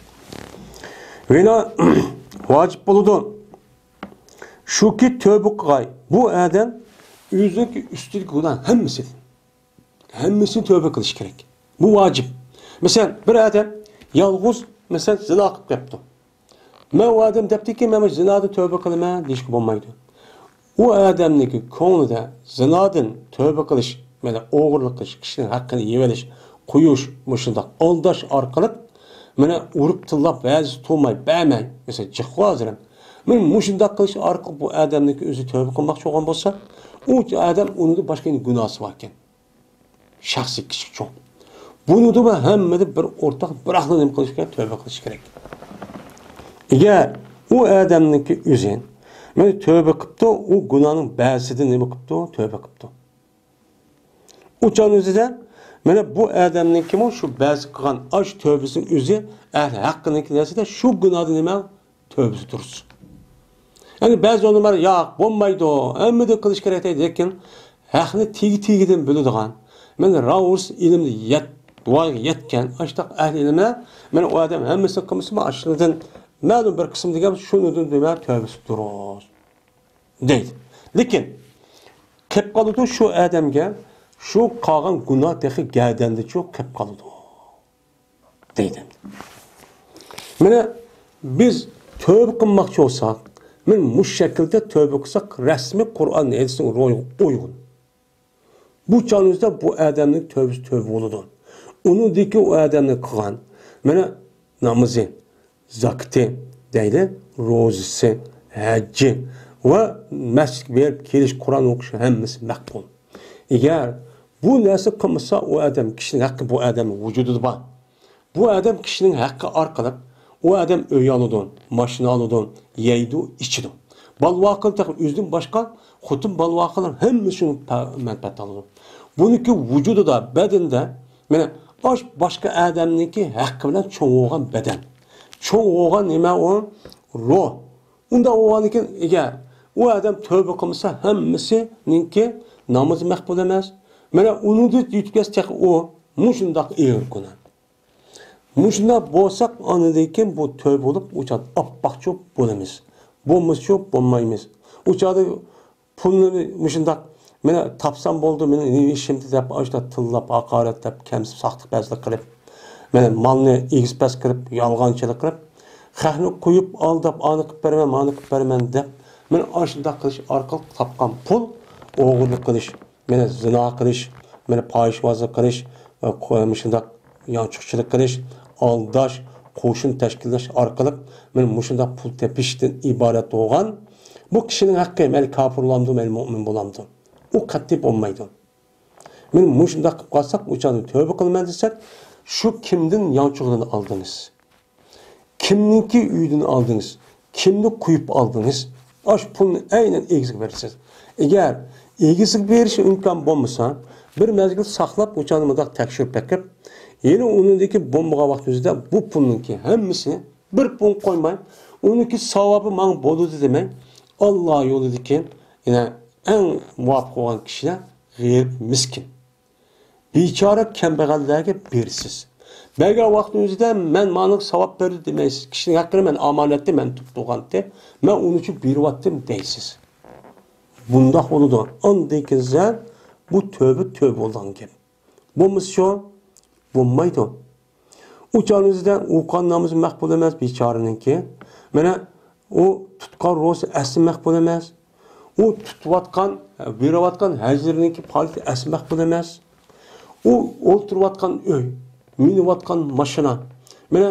ۋىنا ۋاجىپ بولىدۇ. شۇكى تۆۋبە قىلغاي. بۇ ئادەم ئۆزىنىڭكى ئۈستىدىكى گۇناھ ھەممىسىدىن. ھەممىسىنى تۆۋبە قىلىش كېرەك. بۇ ۋاجىپ. مەسىلەن، بىر ئادەم يالغۇز، مەسىلەن، زىنا قىلىپ كەپتۇ. مەن ئۇ ئادەم دەپتىكى، مەن مۇشۇ زىنادىن تۆۋبە قىلىمەن دېيىشكە بولمايدۇ. ئۇ ئادەمنىڭكى كۆڭلىدە زىنادىن تۆۋبە قىلىش، مانا ئوغرىلىق قىلىش، كىشىنىڭ ھەققىنى يېۋېلىش، قويۇش، مۇشۇنداق ئالداش ئارقىلىق، مانا ئۇرۇپ تىللاپ ۋەزىسى تۇرماي بەرمەي، مەسىلەن، جىققا ھازىر ھەم. مانا مۇشۇنداق قىلىش ئارقىلىق بۇ ئادەمنىڭكى ئۆزى تۆۋبە قىلماقچى بولغان بولسا، ئۇ ئادەم ئۇنىڭدا باشقا گۇناھسى باركەن. شەخسىي كىشىلىك چوڭ. بۇنىڭدا ھەممىدە بىر ئورتاق، بىراقلا نېمە قىلىش كېرەك؟ تۆۋبە قىلىش كېرەك. ئەگەر ئۇ ئادەمنىڭكى ئۆزى مانا تۆۋبە قىپتۇ، ئۇ گۇناھنىڭ بەزىدىن نېمە قىپتۇ؟ تۆۋبە قىپتۇ. ئۇ چاغنىڭ ئۆزىدە مانا بۇ ئادەمنىڭكىمۇ شۇ بەزى قىلغان ئاشۇ تۆۋبىسىنىڭ ئۆزى ئەھلى ھەققىنىڭكى نەرسىدە شۇ گۇناھدىن نېمە؟ تۆۋبىسى دۇرۇس. يەنى بەزى ئۆلىمالار، ياق، بولمايدۇ، ھەممىدە قىلىش كېرەك دەيدۇ، لېكىن ھەقنى تېگى-تېگىدىن بىلىدىغان، مانا راۋۇرۇس ئىلىمدە يەت-، دۇئاغا يەتكەن، ئاشۇنداق ئەھلى ئىلىملەر، مانا ئۇ ئادەم ھەممىسىنى قىلمىسىمۇ، ئاشۇنىڭدىن مەلۇم بىر قىسىم دېگەن شۇنىڭدىن دېمە تۆۋبىسى دۇرۇس دەيدۇ. لېكىن قېلىپ قالىدۇ شۇ ئادەمگە شۇ قالغان گۇناھ تېخى گەدەندىچۇ قېلىپ قالىدۇ. دەيدۇ. مانا بىز تۆۋبە قىلماقچى بولساق، مانا مۇشۇ شەكىلدە تۆۋبە قىلساق، رەسمىي قۇرئان ھەدىسنىڭ روھىغا ئۇيغۇن. بۇ چاغنىڭ ئۆزىدە بۇ ئادەمنىڭ تۆۋبىسى تۆۋبە بولىدۇ. ئۇنىڭدىكى ئۇ ئادەمنىڭ قىلغان، مانا نامىزى، زاكىتى دەيلى، روزىسى، ھەججى ۋە مەسچىتكە بېرىپ كېلىش، قۇرئان ئوقۇشى ھەممىسى مەقبۇل. ئەگەر بۇ نەرسە قىلمىسا، ئۇ ئادەم، كىشىنىڭ ھەققى بۇ ئادەمنىڭ ۋۇجۇدىدا بار. بۇ ئادەم كىشىنىڭ ھەققى ئارقىلىق ئۇ ئادەم ئۆي ئالىدۇ، ماشىنا ئالىدۇ، يەيدۇ، ئىچىدۇ. بالىۋاقىلار تېخى ئۆزىدىن باشقا، خوتۇن بالىۋاقىلار ھەممىسى شۇنىڭ پە-، مەنپەئەت ئالىدۇ. بۇنىڭكى ۋۇجۇدىدا، بەدىنىدە، مانا، ئاش باشقا ئادەمنىڭكى ھەققى بىلەن چوڭ بولغان بەدەن. چوڭ بولغان نېمە ئۇ؟ روھ. ئۇنداق بولغاندىكىن، ئەگەر ئۇ ئادەم تۆبە قىلمىسا، ھەممىسىنىڭكى نامىزى مەقبۇل ئەمەس. مانا ئۇنىڭدىن يۈتۈپ كەتسە تېخى ئۇ مۇشۇنداق ئېغىر گۇناھ. مۇشۇنداق بولساق، ئاندىن كېيىن بۇ تۆبە بولۇپ، ئۇ چاغدا ئاپئاقچۇ بولىمىز. بولمىسىچۇ بولمايمىز. ئۇ چاغدا پۇلنى مۇشۇنداق، مانا تاپسام بولدى، مېنىڭ نېمە ئىشىمدى دەپ، ئاشۇنداق تىللاپ، ھاقارەتلەپ، كەمسىتىپ، ساختىپەزلىك قىلىپ، مانا مالنى ئېگىز-پەس قىلىپ، يالغانچىلىق قىلىپ، خەقنى قويۇپ، ئالداپ، ئانى قىلىپ بېرىمەن، مانى قىلىپ بېرىمەن دەپ، مانا ئاشۇنداق قىلىش ئارقىلىق تاپقان پۇل، ئوغرىلىق قىلىش، مانا زىنا قىلىش، مانا پاھىشىۋازلىق قىلىش، مۇشۇنداق يانچۇقچىلىق قىلىش، ئالداش، قوشۇن تەشكىللەش ئارقىلىق مانا مۇشۇنداق پۇل تېپىشتىن ئىبارەت بولغان بۇ كىشىنىڭ ھەققى، مەيلى كاپىر بولامدۇ، مەيلى مۆمىن بولامدۇ، ئۇ قەتئىي بولمايدۇ. مانا مۇشۇنداق قىلىپ قالساق، ئۇ چاغدا تۆبە قىلىمەن دېسەك، شۇ كىمدىن يانچۇقىدىن ئالدىڭىز؟ كىمنىڭكى ئۆيىدىن ئالدىڭىز؟ كىمنى قويۇپ ئالدىڭىز؟ ئاشۇ پۇلنى ئەينەن ئىگىسىگە بېرىسىز. ئەگەر ئىگىسىگە بېرىش ئىمكان بولمىسا، بىر مەزگىل ساقلاپ، ئۇ چاغنى مۇنداق تەكشۈرۈپ بېقىپ، يەنە ئۇنىڭدىكى بولمىغان ۋاقتىمىزدا بۇ پۇلنىڭكى ھەممىسىنى بىر پۇل قويماي، ئۇنىڭكى ساۋابى ماڭا بولىدۇ دېمەي، ئاللا يولىدىكى يەنە ئەڭ مۇۋاپىق بولغان كىشىلەر غېرىب، مىسكىن. بىچارە كەمبەغەللەرگە بېرىسىز. بەرگەن ۋاقتىڭىزدا مەن ماڭا ساۋاب بەردى دېمەيسىز. كىشىنىڭ ھەققىنى مەن ئامانەتتە مەن تۇتۇپ تۇرغانتى، مەن ئۇنىڭ ئۈچۈن بېرىۋاتتىم دەيسىز. بۇنداق بولىدۇ. ئاندىن كېيىن سىلەر بۇ تۆبە، تۆبە بولىدىغان گەپ. بولمىسا شۇ، بولمايدۇ. ئۇ چاغنىڭىزدا ئوقۇغان نامىزى مەقبۇل ئەمەس بىچارىنىڭكى. مانا ئۇ تۇتقان روزا ئەسلى مەقبۇل ئەمەس. ئۇ تۇتۇۋاتقان، بېرىۋاتقان ھەجرىنىڭكى پالىتى ئەسلى مەقبۇل ئەمەس. ئۇ ئولتۇرۇۋاتقان ئۆي، مىنىۋاتقان ماشىنا. مانا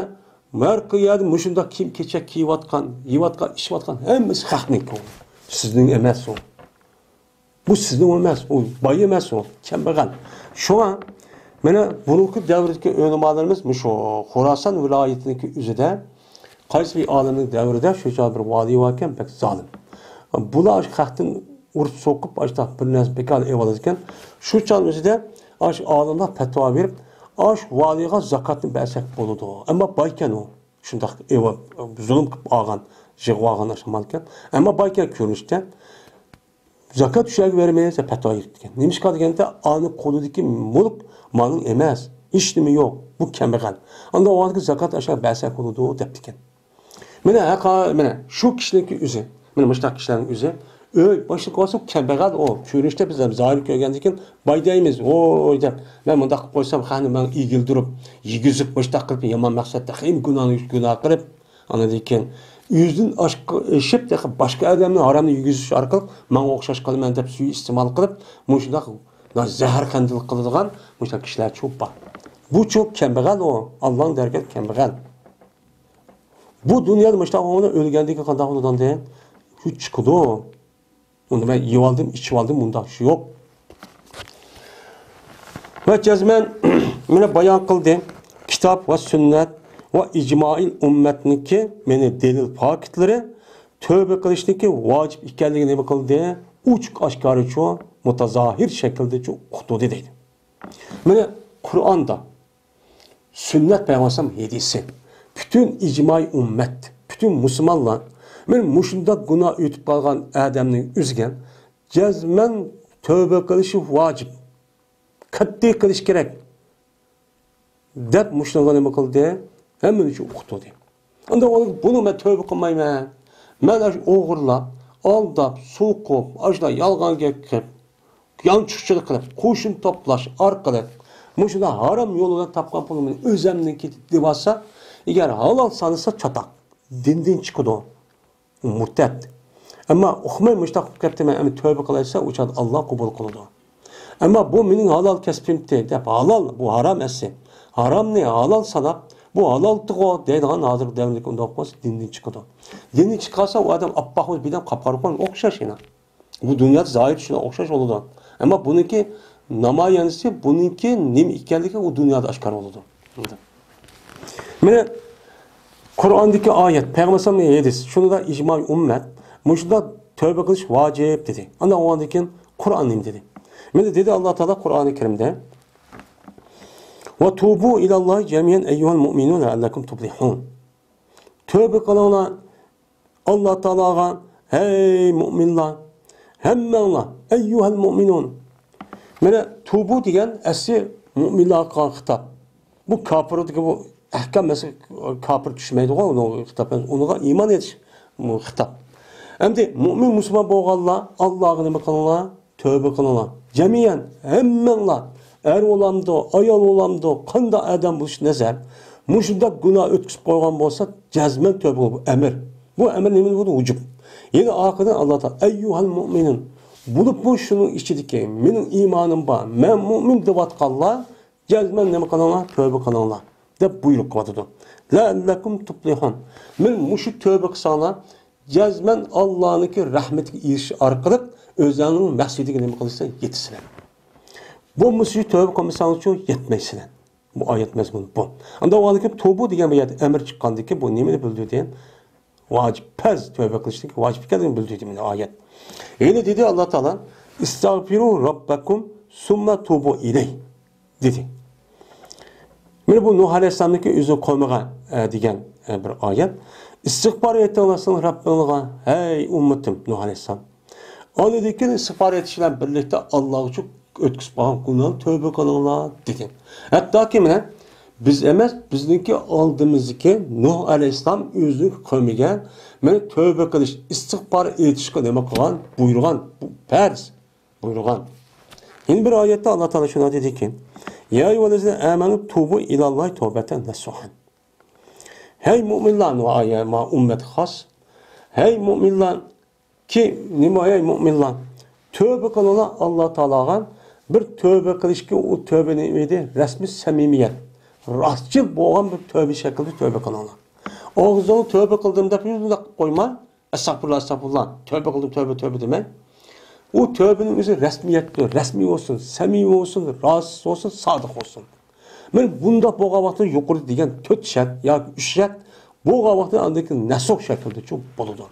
ھەر خىل يەردە مۇشۇنداق كىيىم-كېچەك كىيىۋاتقان، يەۋاتقان، ئىچىۋاتقان ھەممىسى خەقنىڭكى ئۇ. سىزنىڭ ئەمەس ئۇ. بۇ سىزنىڭ ئەمەس، ئۇ باي ئەمەس، ئۇ كەمبەغەل. شۇڭا مانا بۇرۇنقى دەۋردىكى ئۆلىمالىرىمىز مۇشۇ خوراسان ۋىلايىتىنىڭكى ئۆزىدە قايسى بىر ئالىمنىڭ دەۋرىدە شۇ چاغ بىر ۋالىي باركەن، بەك زالىم. بۇلار ئاشۇ خەقتىن ئۇرۇپ سوقۇپ، ئاشۇنداق بىر نەرسە بىكار ئېلىۋالىدىكەن. شۇ چاغ ئۆزىدە ئاشۇ ئالىملار پەتىۋا بېرىپ، ئاشۇ ۋالىيغا زاكاتنى بەرسەك بولىدۇ. ئەمما بايكەن ئۇ. شۇنداق ئېۋا-، زۇلۇم قىلىپ ئالغان، يىغىۋالغان ئاشۇ مالكەن. ئەمما بايكەن كۆرۈنۈشتە زاكات شۇ يەرگە بېرىمىز دەپ پەتىۋا يۈرۈپتىكەن. نېمىشقا دېگەندە، ئانىڭ قولىدىكى مۈلۈك مانىڭ ئەمەس، ھېچنېمە يوق، بۇ كەمبەغەل. ئانداق بولغاندىكىن زاكات ئاشۇ يەرگە بەرسەك بولىدۇ دەپتىكەن. مانا ھەقا-، مانا شۇ كىشىنىڭكى ئۆزى، مانا مۇشۇنداق كىشىلەرنىڭ ئۆزى ئۆي باشلىقى بولسا كەمبەغەل ئۇ. كۆرۈنۈشتە بىز ھەم زاھىر كۆرگەندىن كېيىن باي دەيمىز، ۋوي دەپ، مەن مۇنداق قىلىپ قويسام خەقنى ماڭا ئېگىلدۈرۈپ، يېگۈزۈپ، مۇشۇنداق قىلىپ يامان مەقسەتتە خېلى گۇناھنى گۇناھ قىلىپ، ئاندىن كېيىن ئۆزىدىن ئاشقا ئېشىپ، تېخى باشقا ئادەمنى ھارامنى يېگۈزۈش ئارقىلىق ماڭا ئوخشاش قىلىمەن دەپ سۇيىئىستېمال قىلىپ، مۇشۇنداق زەھەر قەندىل قىلىدىغان مۇشۇنداق كىشىلەر چوپ بار. بۇ چوپ كەمبەغەل ئۇ، ئاللانىڭ دەرگاھىدا كەمبەغەل. بۇ دۇنيادا مۇشۇنداق ئوغلى ئۆلگەندىن كېيىن قانداق بولىدۇ ئاندىن؟ شۇ چىقىدۇ. ئۇنى مەن يېۋالدىم، ئىچىۋالدىم، مۇنداق ئىش يوق. ۋە جەزمەن مانا بايان قىلدى. كىتاب ۋە سۈننەت ۋە ئىجمائىل ئۈممەتنىڭكى مانا دەلىل پاكىتلىرى تۆبە قىلىشنىڭكى ۋاجىپ ئىكەنلىكىنى نېمە قىلدى؟ ئوچۇق ئاشكارىچۇ، مۇتازاھىر شەكىلدىچۇ ئۇقتۇردى دەيدۇ. مانا قۇرئاندا سۈننەت پەيغەمبەر ھەدىسى، پۈتۈن ئىجمائىي ئۈممەت، پۈتۈن مۇسۇلمانلار مانا مۇشۇنداق گۇناھ ئۆتۈپ قالغان ئادەمنىڭ ئۆزىگە جەزمەن تۆبە قىلىشى ۋاجىپ، قەتئىي قىلىش كېرەك دەپ مۇشۇنىڭغا نېمە قىلدى؟ ھەممىنى شۇ ئۇقتۇردى. ئاندىن ئۇ، بۇنى مەن تۆبە قىلمايمەن. مەن ئاشۇ ئوغرىلاپ، ئالداپ، سوقۇپ، ئاشۇنداق يالغان گەپ قىلىپ، يانچۇقچىلىق قىلىپ، قوشۇن توپلاش ئارقىلىق مۇشۇنداق ھارام يول بىلەن تاپقان پۇلۇمنى ئۆزەمنىڭكى دېۋالسا، ئەگەر ھالال سانىسا چاتاق، دىندىن چىقىدۇ. مۇرتەت. ئەمما ئۇقماي مۇشۇنداق قىلىپ كەتتىمەن، ئەمدى تۆبە قىلايسا، ئۇ چاغدا ئاللا قوبۇل قىلىدۇ. ئەمما بۇ مېنىڭ ھالال كەسپىمتى دەپ، ھالال، بۇ ھارام ئەسلى. ھارامنى ھالال ساناپ، بۇ ھالالتىغۇ دەيدىغان ھازىرقى دەۋردىكى ئۇنداق بولسا دىندىن چىقىدۇ. دىندىن چىقارسا، ئۇ ئادەم ئاپئاق بولۇپ بىردەم قاپقارا بولغان ئوخشاش يەنە. بۇ دۇنيادا زاھىر چۈشىنىدىغان ئوخشاش بولىدۇ. ئەمما بۇنىڭكى نامايەندىسى، بۇنىڭكى نېمە ئىكەنلىكى ئۇ دۇنيادا ئاشكارا بولىدۇ. مانا قۇرئاندىكى ئايەت، پەيغەمبەر ئەلەيھىسسالامنىڭ ھەدىسى، شۇندا ئىجمائىي ئۈممەت مۇشۇنداق تۆبە قىلىش ۋاجىپ دېدى. ئاندىن ئۇنىڭدىن كېيىن قۇرئان نېمە دېدى؟ مانا دېدى ئاللا تائالا قۇرئانى كەرىمدە، «ۋە تۇبۇ ئىلەللاھى جەمىئەن ئەييۇھەل مۇئمىنۇن لەئەللەكۇم تۇپلىھۇن.» تۆبە قىلىڭلار ئاللا تائالاغا، ھەي مۇئمىنلار، ھەممەڭلار، ئەييۇھەل مۇئمىنۇن. مانا تۇبۇ دېگەن ئەسلى مۇئمىنلارغا قىلغان خىتاب. بۇ كاپىردىكى بۇ ئەھكام مەسىلە، كاپىر چۈشمەيدىغۇ ئۇنىڭغا خىتاب. ئۇنىڭغا ئىمان ئېيتىش بۇ خىتاب. ئەمدى مۇئمىن مۇسۇلمان بولغانلار ئاللاغا نېمە قىلىڭلار؟ تۆبە قىلىڭلار. جەمئىيەن، ھەممەڭلار، ئەر بولامدۇ، ئايال بولامدۇ، قانداق ئادەم بولۇشى نەزەر، مۇشۇنداق گۇناھ ئۆتكۈزۈپ قويغان بولسا، جەزمەن تۆبە قىلىڭ. بۇ ئەمىر. بۇ ئەمىر نېمە بولدى؟ ۋۇجۇب. يەنە ئاخىرىدا ئاللا تائالا، ئەييۇھەل مۇئمىنۇن. بولۇپمۇ شۇنىڭ ئىچىدىكى، مېنىڭ ئىمانىم بار، مەن مۇئمىن دەۋاتقانلار، جەزمەن نېمە قىلىڭلار؟ تۆبە قىلىڭلار، دەپ بۇيرۇق قىلىۋاتىدۇ. لەئەللەكۇم تۇپلىھۇن. مانا مۇشۇ تۆبە قىلساڭلار، جەزمەن ئاللانىڭكى رەھمىتىگە ئېرىشىش ئارقىلىق ئۆزۈڭنىڭ مەقسىتىگە نېمە قىلىسەن؟ يېتىسىلەر. بولمىسا شۇ تۆبە قىلمىساڭلارچۇ يەتمەيسىلەر. بۇ ئايەت مەزمۇنى بۇ. ئاندا ئۇ تۇبۇ دېگەن بۇ يەردە ئەمىر چىققاندىكى بۇ نېمىنى بىلدۈردى؟ ۋاجىپ پەرز تۆبە قىلىشنىڭ ۋاجىپ ئىكەنلىكىنى بىلدۈردى مانا ئايەت. يەنە دېدى ئاللا تائالا، ئىستەغفىرۇ رەببەكۇم سۇممە تۇبۇ ئىلەيھ، دېدى. مانا بۇ نۇھ ئەلەيھىسسالامنىڭكى ئۆزى قومىغا، ئە، دېگەن، ئە، بىر ئايەت. ئىستىغپار ئېيتىڭلار سىلەر رەببىڭلارغا، ھەي ئۈممىتىم نۇھ ئەلەيھىسسالام. ئاندىن كېيىن ئىستىغپار ئېيتىش بىلەن بىرلىكتە ئاللاغا ئۆتكۈزۈپ قالغان گۇناھنى تۆبە قىلىڭلار، دېگەن. ھەتتاكى مانا بىز ئەمەس، بىزنىڭكى ئالدىمىزدىكى نۇھ ئەلەيھىسسالام ئۆزىنىڭ قومىگە مانا تۆبە قىلىش، ئىستىغپار ئېيتىشقا نېمە قىلغان؟ بۇيرۇغان. بۇ پەرز. بۇيرۇغان. يەنە بىر ئايەتتە ئاللا تائالا شۇنداق دېدىكى، يا ئەييۇھەللەزىنە ئامەنۇ تۇبۇ ئىلەللاھى تەۋبەتەن نەسۇھەن. ھەي مۇئمىنلار، ما ئۈممەتكە خاس. ھەي مۇئمىنلار، كى، نېمە، ھەي مۇئمىنلار، تۆبە قىلىڭلار ئاللا تائالاغا. بىر تۆبە قىلىشكە، ئۇ تۆبە نېمە ئىدى؟ رەسمىي سەمىمىيەت، راستچىل بولغان بىر تۆبە شەكلىدە تۆبە قىلىڭلار. ئاغزىڭ تۆبە قىلدىم دەپ يۈزۈڭدەك قىلىپ قويما. ئەستەغپۇرۇللا، ئەستەغپۇرۇللا، تۆبە قىلدىم، تۆبە، تۆبە دېمەي. ئۇ تۆبىنىڭ ئۆزى رەسمىيەتتۇر، رەسمىي بولسۇن، سەمىمىي بولسۇن، راست بولسۇن، سادىق بولسۇن. مانا بۇنداق بولغان ۋاقىتتا يۇقىرىدا دېگەن تۆت شەرت ياكى ئۈچ شەرت بولغان ۋاقىتتا ئاندىن كېيىن نەسۇھ شەكلىدىچۇ بولىدۇ.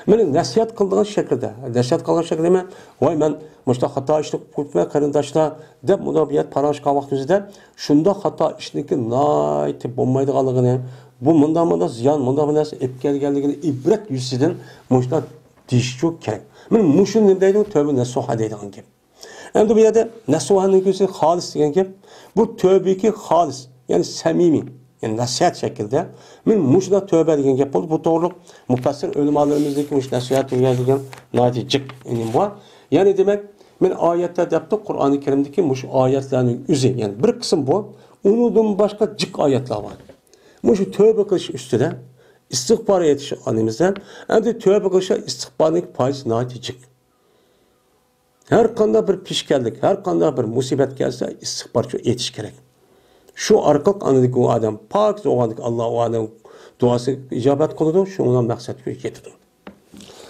مانا نەسىھەت قىلىدىغان شەكىلدە، نەسىھەت قىلغان شەكلىدە مەن، ۋاي، مەن مۇشۇنداق خاتا ئىشنى قىلىپ قويۇپتىمەن، قېرىنداشلار، دەپ مۇنداق بىر يەردە پاراڭلىشىپ قالغان ۋاقتىمىزدا شۇنداق خاتا ئىشنىڭكى ناھايىتى بولمايدىغانلىقىنى، بۇ مۇنداق، مۇنداق زىيان، مۇنداق بىر نەرسە ئېلىپ كەلگەنلىكىنى ئىبرەت يۈزىسىدىن مۇشۇنداق دېيىشچۇ كېرەك. مانا مۇشۇنى نېمە دەيدۇ؟ تۆبە نەسۇھا دەيدىغان گەپ. ئەمدى بۇ يەردە نەسۇھانىڭ كۆزى خالىس دېگەن گەپ. بۇ تۆبىكى خالىس، يەنى سەمىمىي، يەنى نەسىھەت شەكلىدە. مانا مۇشۇنداق تۆبە دېگەن گەپ بولدى. بۇ توغرۇلۇق مۇپەسسىر ئۆلىمالىرىمىزدىكى مۇشۇ نەسىھەت دېگەن ناھايىتى جىق ئىلىم بار. يەنى دېمەك، مانا ئايەتلەر دەپتۇ، قۇرئانى كەرىمدىكى مۇشۇ ئايەتلەرنىڭ ئۆزى، يەنى بىر قىسىم بۇ، ئۇنىڭدىن باشقا جىق ئايەتلەر بار. مۇشۇ تۆبە قىلىش ئۈستىدە، ئىستىغپار ئېيتىش ئانىمىزدە، ئەمدى تۆبە قىلىشتا ئىستىغپارنىڭ پايدىسى ناھايىتى جىق. ھەر قانداق بىر پېشكەللىك، ھەر قانداق بىر مۇسىبەت كەلسە، ئىستىغپار شۇ ئېيتىش كېرەك. شۇ ئارقىلىق ئاندىن كېيىن ئۇ ئادەم پاكىز بولغاندىكىن ئاللا ئۇ ئادەم دۇئاسىغا ئىجابەت قىلىدۇ، شۇنىڭ بىلەن مەقسەتكە يېتىدۇ.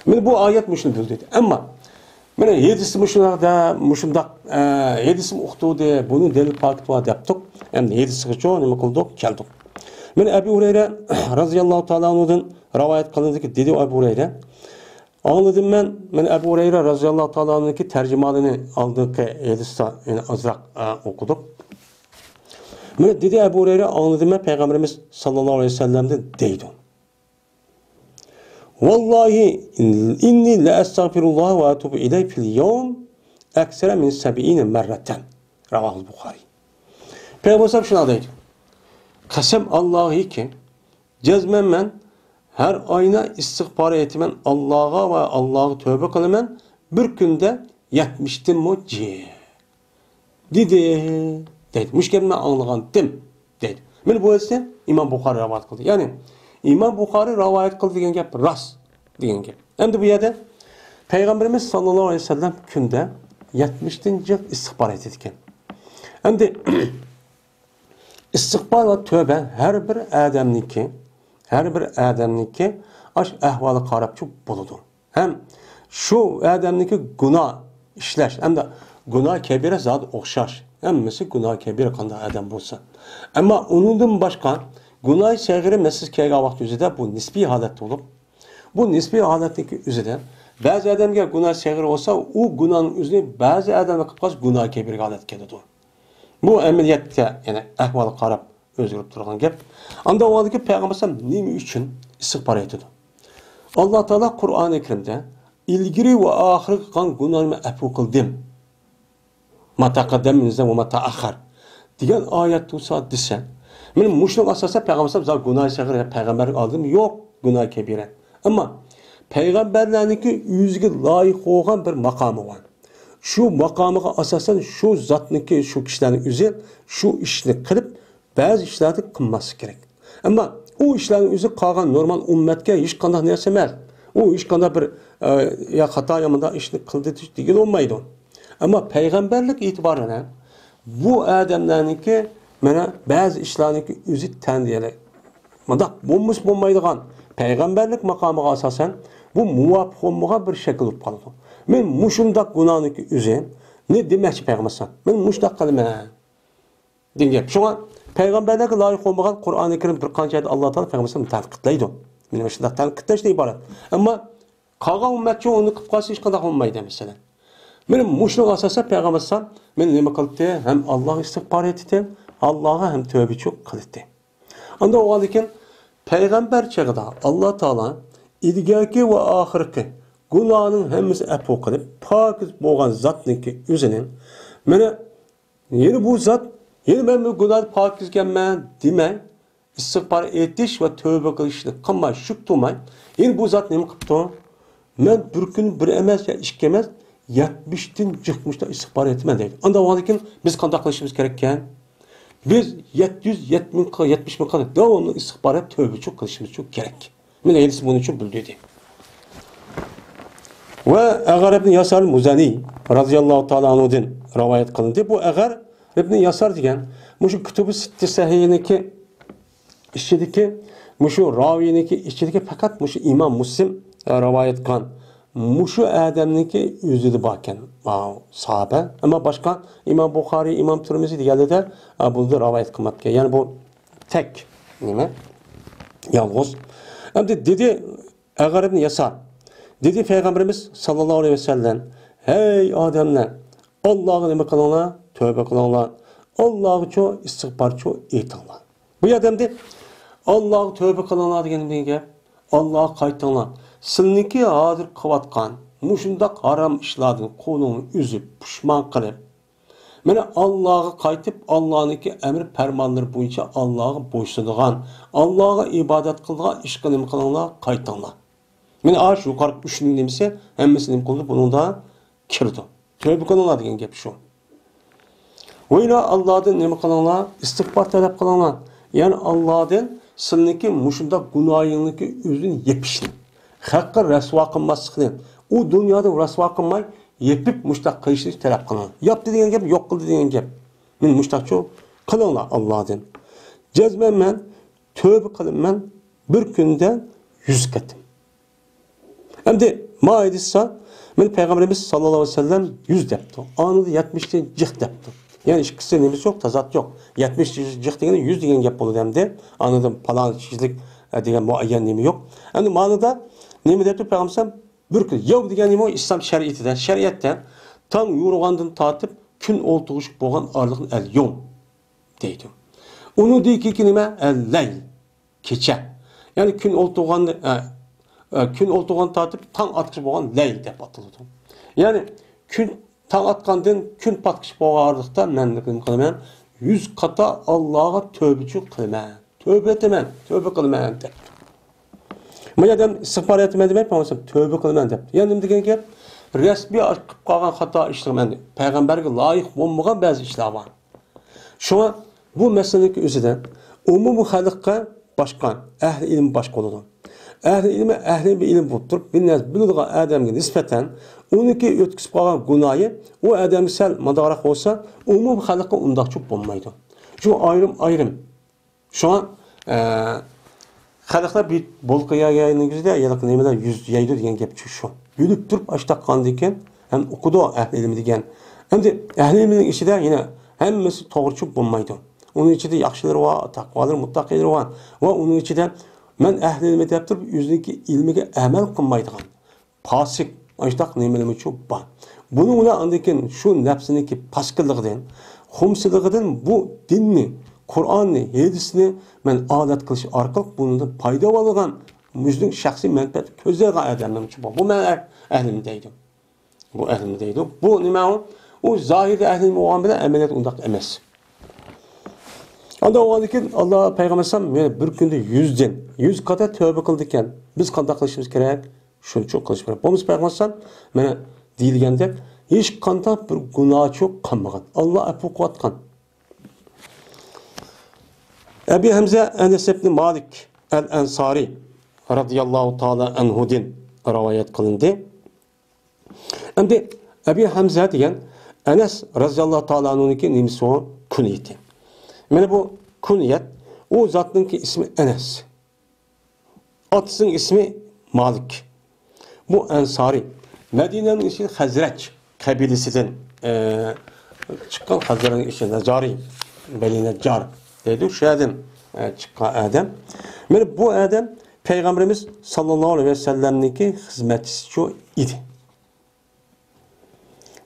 مانا بۇ ئايەت مۇشۇنى بىلدۈردى. ئەمما مانا ھەدىستە مۇشۇنداق دە، مۇشۇنداق، ئە، ھەدىستىمۇ ئۇقتۇردى، بۇنىڭ دەلىل پاكىتى بار دەپتۇق. ئەمدى ھەدىسىگىچۇ نېمە قىلدۇق؟ كەلدۇق. مانا ئەبۇ ھۇرەيرە رازىياللاھۇ تائالا ئەنھۇدىن رىۋايەت قىلىندىكى، دېدى ئەبۇ ھۇرەيرە، ئاڭلىدىم مەن، مانا ئەبۇ ھۇرەيرە رازىياللاھۇ تائالا ئەنھۇنىڭكى تەرجىمىھالىنى ئالدىنقى ھەدىستە يەنە ئازراق، ئە، ئوقۇدۇق. مانا دېدى ئەبۇ ھۇرەيرە، ئاڭلىدىم مەن پەيغەمبىرىمىز ساللاللاھۇ ئەلەيھى ۋەسەللەمدىن دەيدۇ. ۋاللاھى ئىننى لەئەستەغفىرۇللاھ ۋە ئەتۇبۇ ئىلەيھ فىل يەۋم ئەكسەرە مىن سەبئىنە مەررەتەن. رەۋاھۇل بۇخارى. پەيغەمبەر شۇنداق دەيدۇ. قەسەم ئاللاھىكى، جەزمەن مەن ھەر ئاينا ئىستىغپار ئېيتىمەن ئاللاغا ۋە ئاللاغا تۆبە قىلىمەن، بىر كۈندە يەتمىشتىنمۇ جىق. دېدى، دەيدۇ. مۇشۇ گەپنى مەن ئاڭلىغانتىم، دەيدۇ. مانا بۇ ھەدىسنى ئىمام بۇخارى رىۋايەت قىلدى. يەنى ئىمام بۇخارى رىۋايەت قىلدى دېگەن گەپ راست دېگەن گەپ. ئەمدى بۇ يەردە پەيغەمبىرىمىز ساللاللاھۇ ئەلەيھى ۋەسەللەم كۈندە يەتمىشتىن جىق ئىستىغپار ئېيتىدىكەن. ئەمدى ئىستىغپار ۋە تۆبە ھەر بىر ئادەمنىڭكى، ھەر بىر ئادەمنىڭكى ئاش ئەھۋالىغا قاراپچۇ بولىدۇ. ھەم شۇ ئادەمنىڭكى گۇناھ ئىشلەش ھەمدە گۇناھ كەبىرە زادى ئوخشاش. ھەممىسى گۇناھ كەبىرە قانداق ئادەم بولسا. ئەمما ئۇنىڭدىن باشقا گۇناھ سەغىرە مەسىلىسى كەلگەن ۋاقىت ئۆزىدە بۇ نىسپىي ھالەتتە بولۇپ، بۇ نىسپىي ھالەتنىڭكى ئۆزىدە بەزى ئادەمگە گۇناھ سەغىرە بولسا، ئۇ گۇناھنىڭ ئۆزىنى بەزى ئادەملەر قىلىپ قالسا گۇناھ كەبىرىگە ھالەت كېلىدۇ. بۇ ئەمەلىيەتتە، يەنى ئەھۋالغا قاراپ ئۆزگىرىپ تۇرغان گەپ. ئاندا ئۇ ھالدىكى پەيغەمبەر ئەلەيھىسسالام نېمە ئۈچۈن ئىستىغپار ئېيتىدۇ؟ ئاللا تائالا قۇرئانى كەرىمدە ئىلگىرى ۋە ئاخىرقى قىلغان گۇناھىمنى ئەپۇ قىلدىم. ما تەقەددەم مىن زەنبىھى ۋە ما تەئەخخەر دېگەن ئايەت تۇرسا دېسە، مانا مۇشۇنىڭغا ئاساسەن پەيغەمبەر ئەلەيھىسسالام زادى گۇناھى سەغىرە، پەيغەمبەرلىك ئالدىم يوق، گۇناھى كەبىرە. ئەمما پەيغەمبەرلەرنىڭكى ئۆزىگە لايىق بولغان بىر ماقامى بار. شۇ ماقامىغا ئاساسەن شۇ زاتنىڭكى، شۇ كىشىلەرنىڭ ئۆزى شۇ ئىشنى قىلىپ، بەزى ئىشلارنى قىلماسلىق كېرەك. ئەمما ئۇ ئىشلارنىڭ ئۆزى قالغان نورمال ئۈممەتكە ھېچقانداق نەرسە ئەمەس. ئۇ ھېچقانداق بىر، ئە، يا خاتا، يا مۇنداق ئىشنى قىلدى دېگىلى بولمايدۇ. ئەمما پەيغەمبەرلىك ئېتىبارى بىلەن بۇ ئادەملەرنىڭكى، مانا، بەزى ئىشلارنىڭكى ئۆزى تەن دېيەلەي. مۇنداق بولمىسا بولمايدىغان پەيغەمبەرلىك ماقامىغا ئاساسەن بۇ مۇۋاپىق بولمىغان بىر شەكىل بولۇپ قالىدۇ. مەن مۇشۇنداق گۇناھنىڭكى ئۆزىنى دېمەكچى پەيغەمبەر ئەلەيھىسسالام. مەن مۇشۇنداق قىلىمەن. دېگەن گەپ. شۇڭا پەيغەمبەرلەرگە لايىق بولمىغان قۇرئانى كەرىم بىر قانچە يەردە ئاللا تائالا پەيغەمبەرلەرنى تەنقىدلەيدۇ. مانا مۇشۇنداق تەنقىدلەشتىن ئىبارەت. ئەمما قالغان ئۈممەتچۇ ئۇنى قىلىپ قالسا ھېچقانداق بولمايدۇ، مەسىلەن. مانا مۇشۇنىڭغا ئاساسەن پەيغەمبەر ئەلەيھىسسالام مانا نېمە قىلدى؟ ھەم ئاللاغا ئىستىغپار ئېيتتى، ئاللاغا ھەم تۆۋە چوق قىلدى. ئاندا بولغاندىكىن پەيغەمبەر چېغىدا ئاللا تائالا ئىلگەركى ۋە ئاخىرقى گۇناھنىڭ ھەممىسى ئەپۇ قىلىپ، پاكىز بولغان زاتنىڭكى ئۆزىنى، مانا يەنە بۇ زات، يەنە مەن بۇ گۇناھدىن پاكىزكەنمەن دېمەي، ئىستىغپار ئېيتىش ۋە تۆۋە قىلىشنى قىلماي، شۈك تۇرماي، يەنە بۇ زات نېمە قىپتۇ؟ مەن بىر كۈن بىر ئەمەس يا ئىككى ئەمەس، يەتمىشتىن جىق مۇشتا ئىستىغپار ئېيتىمەن دەيدۇ. ئانداق بولغاندىكىن بىز قانداق قىلىشىمىز كېرەككەن؟ بىز يەتتە يۈز يەتمىش مىڭ، يەتمىش مىڭ قىلىپ داۋاملىق ئىستىغپار ئېيتىپ تۆۋە چوق قىلىشىمىز چوق كېرەك. مانا ھەدىس بۇنىڭ ئۈچۈن بىلدۈردى. ۋە ئەغەر ئىبن ياسار مۇزەنى رازىياللاھۇ تائالا ئەنھۇدىن رىۋايەت قىلىندى. بۇ ئەغەر ئىبن ياسار دېگەن مۇشۇ كۇتۇبى سىتتە سەھىھنىڭكى ئىچىدىكى، مۇشۇ راۋىينىڭكى ئىچىدىكى پەقەت مۇشۇ ئىمام مۇسلىم، ئە، رىۋايەت قىلغان مۇشۇ ئادەمنىڭكى ئۆزىدە باركەن. ئاۋۇ ساھابە. ئەمما باشقا ئىمام بۇخارىي، ئىمام تىرمىزى دېگەنلەردە، ئە، بۇنى رىۋايەت قىلماپتىكەن. يەنى بۇ تەك نېمە؟ يالغۇز. ئەمدى دېدى، ئەغەر ئىبن ياسار، دېدى پەيغەمبىرىمىز ساللاللاھۇ ئەلەيھى ۋەسەللەم، ھەي ئادەملەر، ئاللاغا نېمە قىلىڭلار؟ تۆبە قىلىڭلار. ئاللاغىچۇ ئىستىغپارچۇ ئېيتىڭلار. بۇ يەردە ئەمدى ئاللاغا تۆبە قىلىڭلار دېگەن نېمە گەپ؟ ئاللاغا قايتىڭلار. سىلىنىڭكى ھازىر قىلىۋاتقان مۇشۇنداق ھارام ئىشلاردىن قولۇڭنى ئۈزۈپ، پۇشمان قىلىپ، مانا ئاللاغا قايتىپ، ئاللانىڭكى ئەمر پەرمانلىرى بويىچە ئاللاغا بويسۇنىدىغان، ئاللاغا ئىبادەت قىلىدىغان ئىشقا نېمە قىلىڭلار؟ قايتىڭلار. مانا ئاشۇ يۇقىرىقى ئۈچنىڭ نېمىسى، ھەممىسى نېمە قىلىدۇ؟ بۇنىڭدا كىرىدۇ. تۆبە قىلىڭلار دېگەن گەپ شۇ. ۋەيلا ئاللادىن نېمە قىلىڭلار؟ ئىستىغپار تەلەپ قىلىڭلار. يەنى ئاللادىن سىلىنىڭكى مۇشۇنداق گۇناھىڭلىكى ئۆزىنى يېپىشنى، خەققە رەسۋا قىلماسلىقنى، ئۇ دۇنيادا رەسۋا قىلماي، يېپىپ مۇشۇنداق قىلىشنى تەلەپ قىلىڭ. ياپتى دېگەن گەپ، يوق قىلدى دېگەن گەپ. مانا مۇشۇنداقچۇ قىلىڭلار ئاللادىن. جەزمەن مەن تۆبە قىلىمەن بىر كۈندە يۈز قېتىم. ئەمدى ما ئېيتسا، مانا پەيغەمبىرىمىز ساللاللاھۇ ئەلەيھى ۋەسەللەم يۈز دەپتۇ. ئانىدا يەتمىشتىن جىق دەپتۇ. يەنى ئىككىسى نېمىسى يوق، تازات يوق. يەتمىش جىق دېگەندە يۈز دېگەن گەپ بولىدۇ ئەمدى. ئانىدا پالان يۈزلۈك، ئە، دېگەن مۇئەييەن نېمە يوق. ئەمدى مانىدا نېمە دەپتۇ پەيغەمبىرىمىز؟ بىر كۈن، يەۋم دېگەن نېمە ئۇ؟ ئىسلام شەرىئىتىدە، شەرىئەتتە تاڭ يورۇغاندىن تارتىپ كۈن ئولتۇرغۇچە بولغان ئارىلىقنى ئەل يوم دەيدۇ. ئۇنىڭدىن كېيىنكى نېمە؟ ئەل لەيل. كېچە. يەنى كۈن ئولتۇرغان، ئە، ئە، كۈن ئولتۇرغان تارتىپ تاڭ ئاتقۇچە بولغان لەيل دەپ ئاتىلىدۇ. يەنى كۈن، تاڭ ئاتقاندىن كۈن پاتقۇچە بولغان ئارىلىقتا مەن نېمە قىلىمەن؟ يۈز قاتا ئاللاغا تۆبىچۇ قىلىمەن. تۆبە ئېتىمەن، تۆبە قىلىمەن دەپتۇ. ما ئادەم ئىستىغپار ئېتىمەن دېمەي، پەيغەمبەر تۆبە قىلىمەن دەپتۇ. يەنى نېمە دېگەن گەپ؟ رەسمىي قىلىپ قالغان خاتا ئىشلىرىم ئەمدى پەيغەمبەرگە لايىق بولمىغان بەزى ئىشلار بار. شۇڭا بۇ مەسىلىنىڭكى ئۆزىدە ئومۇمىي خەلققە باشقا، ئەھلى ئىلىم باشقا بولىدۇ. ئەھلى ئىلىم، ئەھلى ئىلىم بولۇپ تۇرۇپ، بىر نەرسە بىلىدىغان ئادەمگە نىسبەتەن ئۇنىڭكى ئۆتكۈزۈپ قالغان گۇناھى ئۇ ئادەمگە سەل مۇنداقراق بولسا، ئومۇمىي خەلققە ئۇنداقچە بولمايدۇ. شۇ ئايرىم-ئايرىم. شۇڭا، ئە، خەلقلەر بىر بولقا يەيدۇ، يەنى نېمىلەر يۈز يەيدۇ دېگەن گەپ شۇ. بىلىپ تۇرۇپ ئاش تاققاندىن كېيىن، ھەم ئوقۇدۇ ئەھلى ئىلىم دېگەن، ئەمدى ئەھلى ئىلمىنىڭ ئىچىدە يەنە ھەممىسى توغرىچۇ بولمايدۇ. ئۇنىڭ ئىچىدە ياخشىلىرى بار، تەقۋالىرى، مۇتتەقىيلىرى بار. ۋە ئۇنىڭ ئىچىدە مەن ئەھلى ئىلمى دەپ تۇرۇپ، ئۆزىنىڭكى ئىلمىگە ئەمەل قىلمايدىغان پاسىق، ئاشۇنداق نېمىلىرىمۇچۇ بار. بۇنىڭ بىلەن ئاندىن كېيىن شۇ نەپسىنىڭكى پاسكىلىقىدىن، خۇمسىلىقىدىن بۇ دىننى، قۇرئاننى، ھەدىسنى مەن ئادەت قىلىش ئارقىلىق بۇنىڭدىن پايدا ئالغان، ئۆزىنىڭ شەخسىي مەنپەئەتىنى كۆزلەيدىغان ئادەملەرمۇچۇ بار. بۇ مەن ئەھلىمنى دەيدۇ. بۇ ئەھلىمنى دەيدۇ. بۇ نېمە ئۇ؟ ئۇ زاھىردا ئەھلىم بولغان بىلەن ئەمەلىيەتتە ئۇنداق ئەمەس. ئاندىن بولغاندىن كېيىن ئاللا پەيغەمبەر ئەلەيھىسسالام يەنە بىر كۈندە يۈزدىن، يۈز قاتا تەۋبە قىلىدىكەن. بىز قانداق قىلىشىمىز كېرەك؟ شۇنچە قىلىش كېرەك. بولمىسا پەيغەمبەر ئەلەيھىسسالام مانا دېيىلگەندەك ھېچقانداق بىر گۇناھچۇ قالمىغان. ئاللا ئەپۇ قىلىۋاتقان. ئەبى ھەمزە ئەنەس ئىبنى مالىك ئەل ئەنسارى رەزىياللاھۇ تائالا ئەنھۇدىن رىۋايەت قىلىندى. ئەمدى ئەبى ھەمزە دېگەن ئەنەس رەزىياللاھۇ تائالا ئەنھۇنىڭكى نېمىسى ئۇ؟ كۇنيىتى. مانا بۇ كۇنيەت، ئۇ زاتنىڭكى ئىسمى ئەنەس. ئاتىسىنىڭ ئىسمى مالىك. بۇ ئەنسارى. مەدىنەنىڭ ئىچى خەزرەج قەبىلىسىدىن، ئە، چىققان خەزرەجنىڭ ئىچى نەجارى، بەنى نەججار دەيدۇ. شۇ يەردىن، ئە، چىققان ئادەم. مانا بۇ ئادەم پەيغەمبىرىمىز ساللاللاھۇ ئەلەيھى ۋەسەللەمنىڭكى خىزمەتچىسىچۇ ئىدى.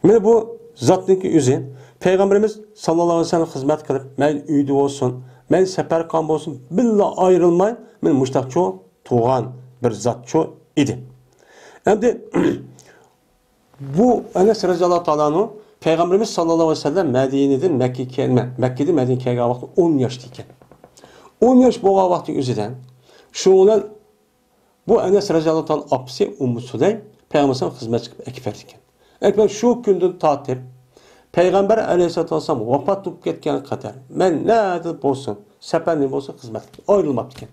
مانا بۇ زاتنىڭكى ئۆزى پەيغەمبىرىمىز ساللاللاھۇ ئەلەيھى ۋەسەللەم خىزمەت قىلىپ، مەيلى ئۆيدە بولسۇن، مەيلى سەپەر قىلغان بولسۇن، بىللە ئايرىلماي، مانا مۇشتاقچۇ تۇرغان بىر زاتچۇ ئىدى. ئەمدى بۇ ئەنەس رەزىياللاھۇ تائالا ئەنھۇ پەيغەمبىرىمىز ساللاللاھۇ ئەلەيھى ۋەسەللەم مەدىنىدىن مەككىگە كەلمە، مەككىدىن مەدىنىگە كەلگەن ۋاقتى ئون ياشتا ئىكەن. ئون ياش بولغان ۋاقتى ئۆزىدە شۇنىڭ بىلەن بۇ ئەنەس رەزىياللاھۇ تائالا ئاپىسى ئۇممۇ سۇلەيم پەيغەمبەر ئەلەيھىسسالام خىزمەتچى قىلىپ ئەكىپ بەردىكەن. ئەكىپ بەرگەن شۇ كۈندىن تارتىپ پەيغەمبەر ئەلەيھىسسالاتۇ ۋەسسالام ۋاپات بولۇپ كەتكەنگە قەدەر مەن نەدە بولسۇن، سەپەردە بولسۇن خىزمەت قىلىپ ئايرىلماپتىكەن.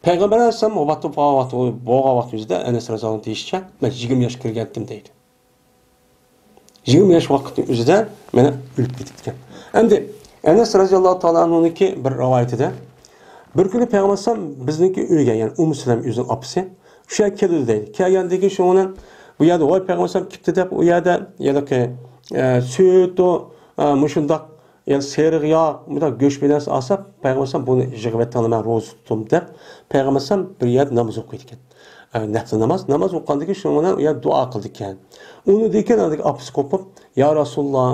پەيغەمبەر ئەلەيھىسسالام ۋاپات بولۇپ قالغان ۋاقتى، بولغان ۋاقتى ئۆزىدە ئەنەس رەزىياللاھۇ تائالا تېگىشىچە مەن يىگىرمە ياشقا كىرگەنتىم دەيدۇ. يىگىرمە ياش ۋاقىتنىڭ ئۆزىدە مانا ئۆلۈپ كېتىپتىكەن. ئەمدى ئەنەس رەزىياللاھۇ تائالا ئەنھۇنىڭكى بىر رىۋايىتىدە، بىر كۈنى پەيغەمبەر ئەلەيھىسسالام بىزنىڭكى ئۆيگە، يەنى ئۇممۇ سۇلەيم ئۆزىنىڭ ئاپىسى، شۇ يەرگە كېلىدۇ دەيدۇ. كەلگەندىن كېيىن شۇنىڭ بىلەن بۇ يەردە، ۋاي پەيغەمبەر ئەلەيھىسسالام كېتىپتۇ دەپ، ئۇ يەردە يەنىكى، ئە، سۈت، ئە، مۇشۇنداق، يەنى سېرىق ياغ، مۇنداق گۆش بىر نەرسە ئالسا، پەيغەمبەر ئەلەيھىسسالام بۇنى يىغىۋەتىڭلار، مەن روزا تۇتتۇم دەپ، پەيغەمبەر ئەلەيھىسسالام بىر يەردە ناماز ئوقۇيدىكەن. ئە، نەپلى ناماز، ناماز ئوقۇغاندىن كېيىن شۇنىڭ بىلەن يەنە دۇئا قىلىدىكەن. ئۇنىڭدىن كېيىن ئاپىسى قوپۇپ، يا رەسۇلاللا،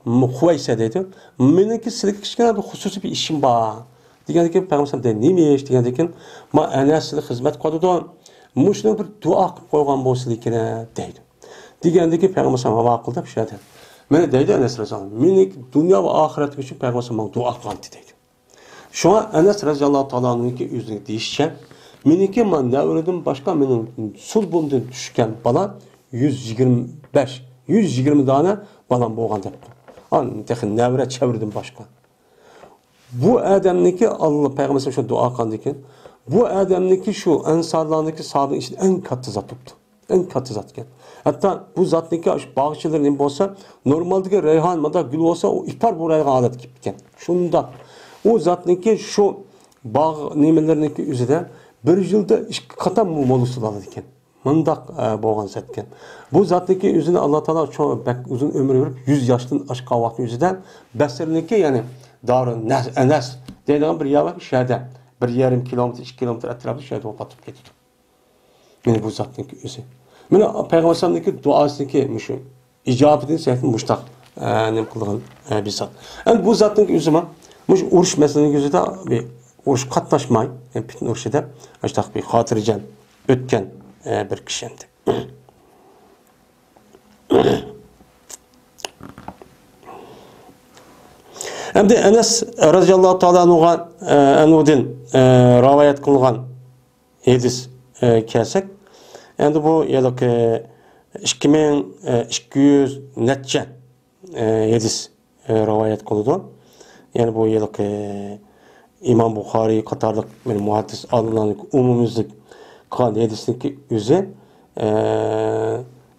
م-، خۇۋەيسە دەيدۇ. مېنىڭكى سىلىگە كىچىككىنە بىر خۇسۇسىي بىر ئىشىم بار. دېگەندىن كېيىن پەيغەمبەر ئەلەيھىسسالام دەيدۇ، نېمە ئىش؟ دېگەندىن كېيىن، ما ئەنەس سىلىگە خىزمەت قىلىدۇ. مۇشۇنى بىر دۇئا قىلىپ قويغان بولسىلىكىنە دەيدۇ. دېگەندىن كېيىن پەيغەمبەر ئەلەيھىسسالام ماقۇل دەپ شۇ يەردە. مانا دەيدۇ ئەنەس رەزىياللاھۇ ئەنھۇ، مېنىڭ دۇنيا ۋە ئاخىرەت ئۈچۈن پەيغەمبەر ئەلەيھىسسالام ماڭا دۇئا قىلغانتى دەيدۇ. شۇڭا ئەنەس رەزىياللاھۇ تائالا ئەنھۇنىڭكى ئۆزىنىڭ دېيىشىچە، مېنىڭكى مانا نەۋرىدىن باشقا مېنىڭ سۇلبۇمدىن چۈشكەن بالا يۈز يىگىرمە بەش، يۈز يىگىرمە دانە بالام بولغان دەپتۇ. ئان تېخى نەۋرە چەۋرىدىن باشقا. بۇ ئادەمنىڭكى ئاللا پەيغەمبەر شۇ دۇئا قىلغاندىن كېيىن، بۇ ئادەمنىڭكى شۇ ئەنسارلارنىڭكى ساھابىنىڭ ئىچىدە ئەڭ كاتتا زات بوپتۇ. ئەڭ كاتتا زات ئىكەن. ھەتتا بۇ زاتنىڭكى شۇ باغچىلىرى نېمە بولسا، نورمالدىكى رەيھان مۇنداق گۈل بولسا، ئۇ ئىپار بۇرايدىغان ھالەتكە كېلىپتىكەن. شۇنداق. ئۇ زاتنىڭكى شۇ باغ نېمىلىرىنىڭكى ئۆزىدە بىر يىلدا ئىككى قاتا مول ھوسۇل ئالىدىكەن. مۇنداق، ئە، بولغان زات ئىكەن. بۇ زاتنىڭكى ئۆزىنى ئاللا تائالا چوڭ، بەك ئۇزۇن ئۆمۈر بېرىپ، يۈز ياشتىن ئاشقان ۋاقىتنىڭ ئۆزىدە بەسرىنىڭكى، يەنى دارۇ نەس-، ئەنەس دەيدىغان بىر يەر بار، شۇ يەردە بىر يېرىم كىلومېتىر، ئىككى كىلومېتىر ئەتراپىدا شۇ يەردە ۋاپات بولۇپ كېتىدۇ. مانا بۇ زاتنىڭكى ئۆزى. مانا پەيغەمبەر ئەلەيھىسسالامنىڭكى دۇئاسىنىڭكى مۇشۇ ئىجابىتىنى سەھىتىن مۇشتاق، ئە، نېمە قىلغان، ئە، بىر زات. ئەمدى بۇ زاتنىڭكى ئۆزى مانا مۇشۇ ئۇرۇش مەسىلىنىڭ ئۆزىدە بىر ئۇرۇش قاتناشماي، يەنى پىتنە ئۇرۇشى دەپ، ئاشتاق بىر خاتىرجەم ئۆتكەن، ئە، بىر كىشى ئەمدى. ئەمدى ئەنەس رەزىياللاھۇ تائالا ئەنھۇغا، ئە، ئەنھۇدىن، ئە، رىۋايەت قىلغان ھەدىس، ئە، كەلسەك، ئەمدى بۇ ھېلىقى ئىككى مىڭ، ئە، ئىككى يۈز نەچچە، ئە، ھەدىس، ئە، رىۋايەت قىلىدۇ. يەنى بۇ ھېلىقى ئىمام بۇخارىي قاتارلىق بىر مۇھەددىس ئالىملارنىڭ ئومۇميۈزلۈك قىلغان ھەدىسنىڭكى ئۆزى، ئە،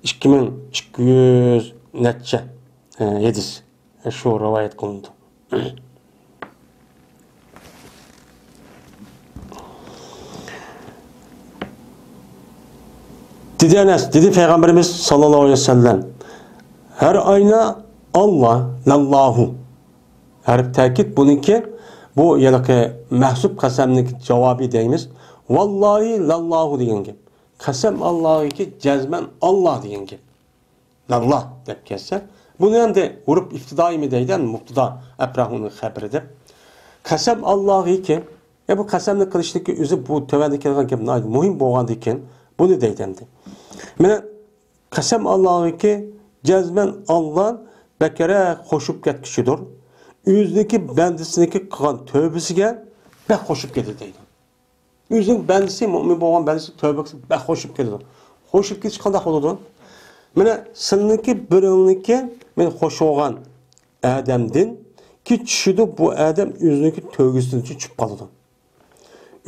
ئىككى مىڭ ئىككى يۈز نەچچە، ئە، ھەدىس. شۇ رىۋايەت قىلىنىدۇ. دېدى ئەنەس، دېدى پەيغەمبىرىمىز ساللاللاھۇ ئەلەيھى ۋەسەللەم، ھەر ئاينا ئاللا، لاللاھۇ. ھەرپ تەكىت بۇنىڭكى، بۇ ھېلىقى مەھسۇپ قەسەمنىڭ جاۋابى دەيمىز. ۋاللاھى لاللاھۇ دېگەن گەپ. قەسەم ئاللاھىكى جەزمەن ئاللا دېگەن گەپ. لاللا دەپ كەلسە، بۇنى ئەمدى ھۇرۇپ ئىپتىدائىيمۇ دەيدۇ، ئەمدى مۇبتىدا ئەپراھۇنىڭ خەبىرى دەپ. قەسەم ئاللاھىكى، يا بۇ قەسەمنى قىلىشنىڭكى ئۆزى بۇ تۆۋەندە كەلگەن گەپ ناھايىتى مۇھىم بولغاندىكىن، بۇنى دەيدۇ ئەمدى. مانا قەسەم ئاللاھىكى جەزمەن ئاللا بەكرەك خوشۇپ كەتكۈچىدۇر. ئۆزىنىڭكى بەندىسىنىڭكى قىلغان تۆۋبىسىگە بەك خوشۇپ كېتىدۇ دەيدۇ. ئۆزىنىڭ بەندىسى، مۆمىن بولغان بەندىسى تۆۋبە قىلسا بەك خوشۇپ كېتىدۇ. خوشۇپ كېتىش قانداق بولىدۇ؟ مانا سىلىنىڭكى بىرىڭنىڭكى مانا خوش بولغان ئادەمدىن كى چۈشىدۇ، بۇ ئادەم ئۆزىنىڭكى تۆگىسىدىن چۈشۈپ قالىدۇ.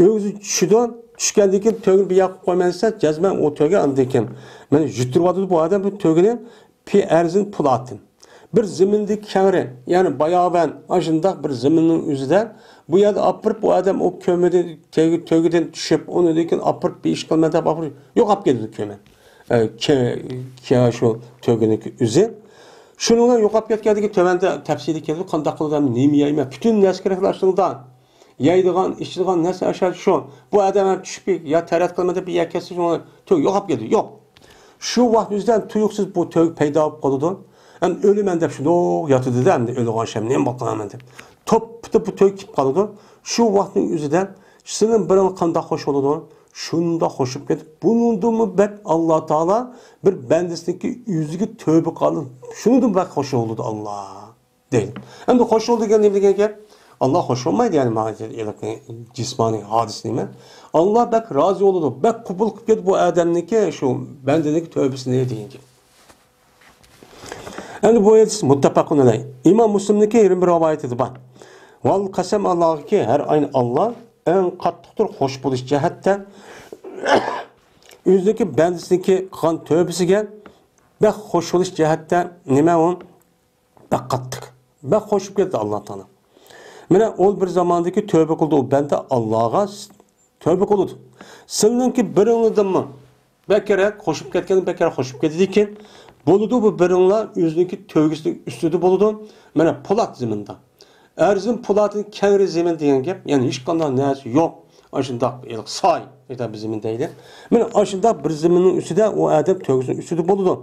ئۆزى چۈشىدۇ، چۈشكەندىن كېيىن تۆگىنى بىر ياققا قويمايسىز، جەزمەن ئۇ تۆگە ئاندىن كېيىن مانا يۈتتۈرۈۋاتىدۇ بۇ ئادەم بۇ تۆگىنى، پى ئەرزىن پۇلاتىن. بىر زېمىندىكى كەڭرى، يەنى باياۋان، ئاشۇنداق بىر زېمىننىڭ ئۆزىدە بۇ يەردە ئاپىرىپ، بۇ ئادەم ئۇ كۆمىدىن، تۆگە-، تۆگىدىن چۈشۈپ، ئۇنىڭدىن كېيىن ئاپىرىپ بىر ئىش قىلىمەن دەپ ئاپىرىپ يوقاپ كېتىدۇ كۆمە. ئە، كە-، كە-، شۇ تۆگىنىڭكى ئۆزى. شۇنىڭ بىلەن يوقاپ كەتكەندىن كېيىن تۆۋەندە تەپسىلىي كېلىدۇ، قانداق قىلىدۇ، نېمە يەيمەن، پۈتۈن نەرسە كېرەكلا ئاشۇنىڭدا. يەيدىغان، ئىچىدىغان نەرسە ئاشۇ شۇ. بۇ ئادەم ھەم چۈشۈپ يا تەرەت قىلىمەن دەپ بىر يەر كەتسە، شۇ تۆگ يوقاپ كېتىدۇ، يوق. شۇ ۋاقىت ئۆزىدە تۇيۇقسىز بۇ تۆگ پەيدا بولۇپ قالىدۇ. ھەم ئۆلىمەن دەپ شۇنداق ياتىدۇ-دە، ئەمدى ئۆلىدىغان شەم نېمە بولۇپ قالىمەن دەپ. توپپىتى بۇ تۆگ كېلىپ قالىدۇ. شۇ ۋاقىتنىڭ ئۆزىدە سىلىنىڭ بىرىڭ قانداق خوش بولىدۇ؟ شۇنداق خوشۇپ كېتىپ، بۇنىڭدىنمۇ بەك ئاللا تائالا بىر بەندىسىنىڭكى ئۆزىگە تۆبە قىلىپ، شۇنىڭدىن بەك خوش بولىدۇ ئاللا. دەيدۇ. ئەمدى خوش بولدى دېگەن نېمە دېگەن گەپ؟ ئاللا خوش بولمايدۇ، يەنى مانا جىسمانىي ھادىسە نېمە؟ ئاللا بەك رازى بولىدۇ، بەك قوبۇل قىلىپ كېتىدۇ بۇ ئادەمنىڭكى، شۇ بەندىنىڭكى تۆبىسىنى دېگەن گەپ. ئەمدى بۇ ھەدىس مۇتتەپەقۇن ئەلەي. ئىمام مۇسلىمنىڭكى يەنە بىر رىۋايىتىدە بار. ۋەل قەسەم ئاللاھىكى، ھەر ئاينى ئاللا ئەڭ قاتتىقتۇر خوش بولۇش جەھەتتە، ئۆزىنىڭكى بەندىسىنىڭكى قىلغان تۆبىسىگە بەك خوش بولۇش جەھەتتە نېمە ئۇ؟ بەك قاتتىق. بەك خوشۇپ كەتتى ئاللا تائالا. مانا ئۇ بىر زاماندىكى تۆبە قىلدى، ئۇ بەندە ئاللاغا تۆبە قىلىدۇ. سىلىنىڭكى بىرىڭلىدىنمۇ بەكرەك خوشۇپ كەتكەن، بەكرەك خوشۇپ كەتتىكەن. بولىدۇ بۇ بىرىڭلار ئۆزىنىڭكى تۆگىسىنىڭ ئۈستىدە بولىدۇ. مانا پولات زېمىندا. ئەرزىن پولاتىن كەڭرى زېمىن دېگەن گەپ، يەنى ھېچقانداق نەرسە يوق. ئاشۇنداق ھېلىقى ساي، ئېيتار بىز زېمىن دەيلى. مانا ئاشۇنداق بىر زېمىننىڭ ئۈستىدە ئۇ ئادەم تۆگىسىنىڭ ئۈستىدە بولىدۇ.